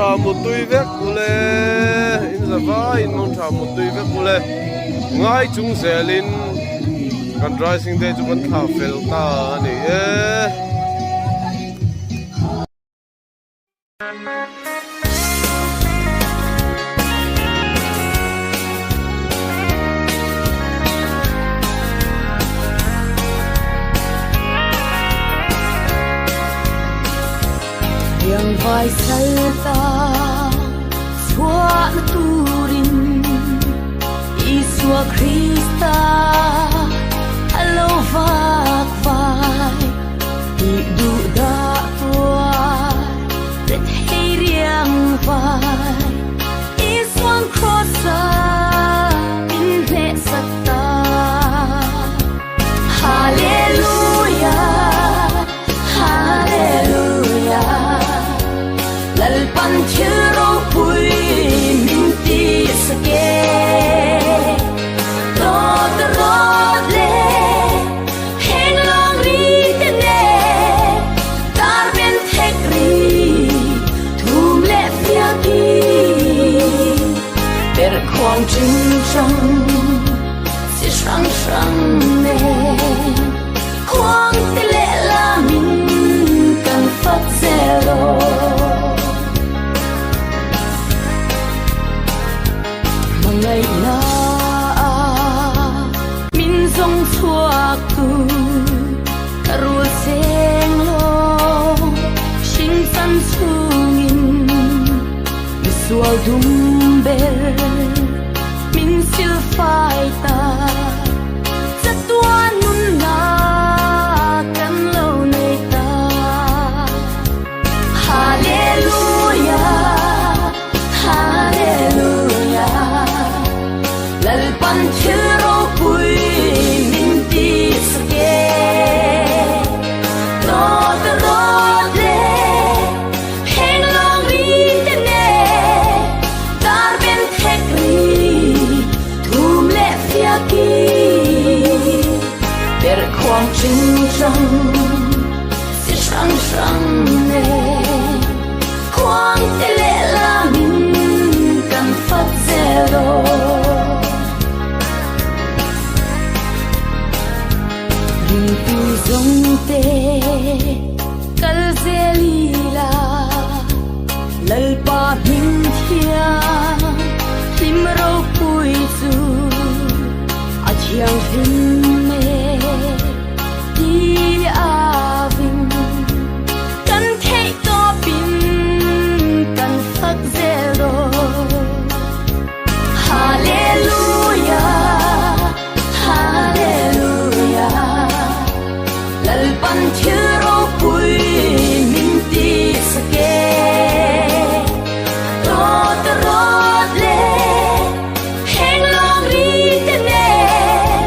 tha muttui vek ule in za vaiin mang tha muttui vek ule ngai chung zelin kan rising day chu kan thlah fel ta a ni e. Riangvai salta chhuahna turin Isua Krista a lo vak vai tih duh dah tuar rethei riangvai Isuan Kross-a min hnehsak ta. Hallelujah, Hallelujah, Lalpan thil ropui min ti sak e. Dawt rawt le heng lawng ri te nen dar ben thek ri thum leh fiak i per khuang ching chang chi hrang hrang nen khuang te leh lamin kan fak zel aw. Hmangaihna min zawng chhuak tu ka rul seng lawng hring chan chungin misual dum ber min sil fai ta chatuan nunna kan lo nei ta. Hallelujah, Hallelujah, Lalpan thil ropui min ti sak e. Dawt rawt le heng lawng ri te nen dar ben thek ri thum leh fiak i per khuang ching chang chi hrang hrang nen khuang te leh lamin kan fak zel aw. Ringtu zawng te kal zel ila Lalpa hming thiang hlim ropui chu a thianghlim e ti a vin kan theih tawpin kan fak zel dawn. Hallelujah, Hallelujah, Lalpan thil ropui min ti sak e. Dawt rawt le heng lawng ri te nen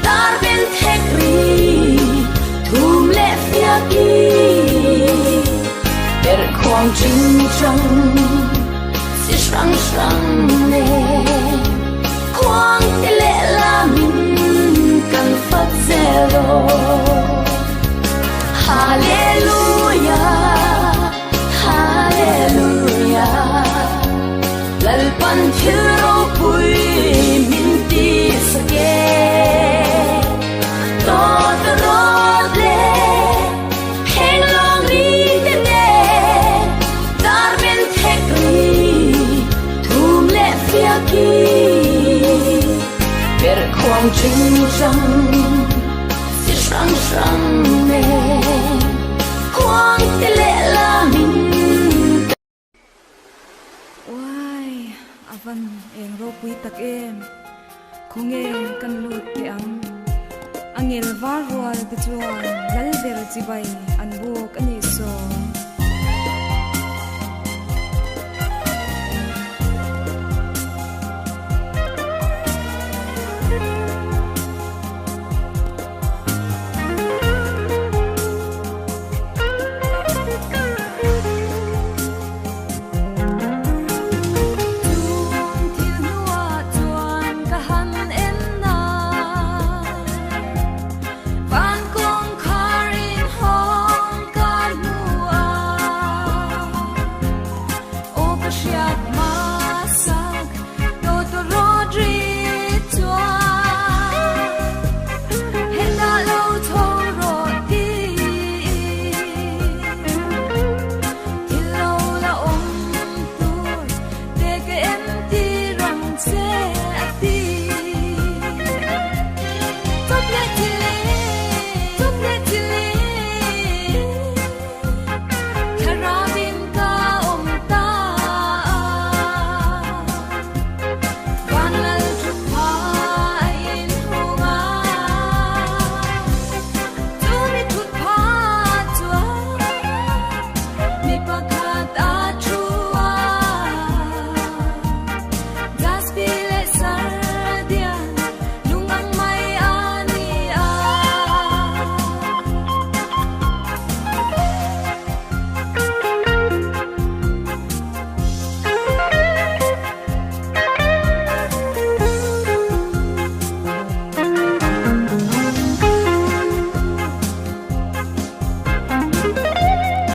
dar ben thek ri thum leh fiak i per khuang ching chang chi hrang hrang nen khuang te leh lamin kan fak zel aw. Hallelujah, Hallelujah, Lalpan thil ropui min ti sak e. Dawt rawt le heng lawng ri te nen dar ben thek ri thum leh fiak i per khuang ching chang chi hrang hrang nen khuang te leh lamin Uai, a van eng ropui tak em? Khawnge kan lut teh ang? A ngel var rual te chuan lal ber chibai an buk a ni.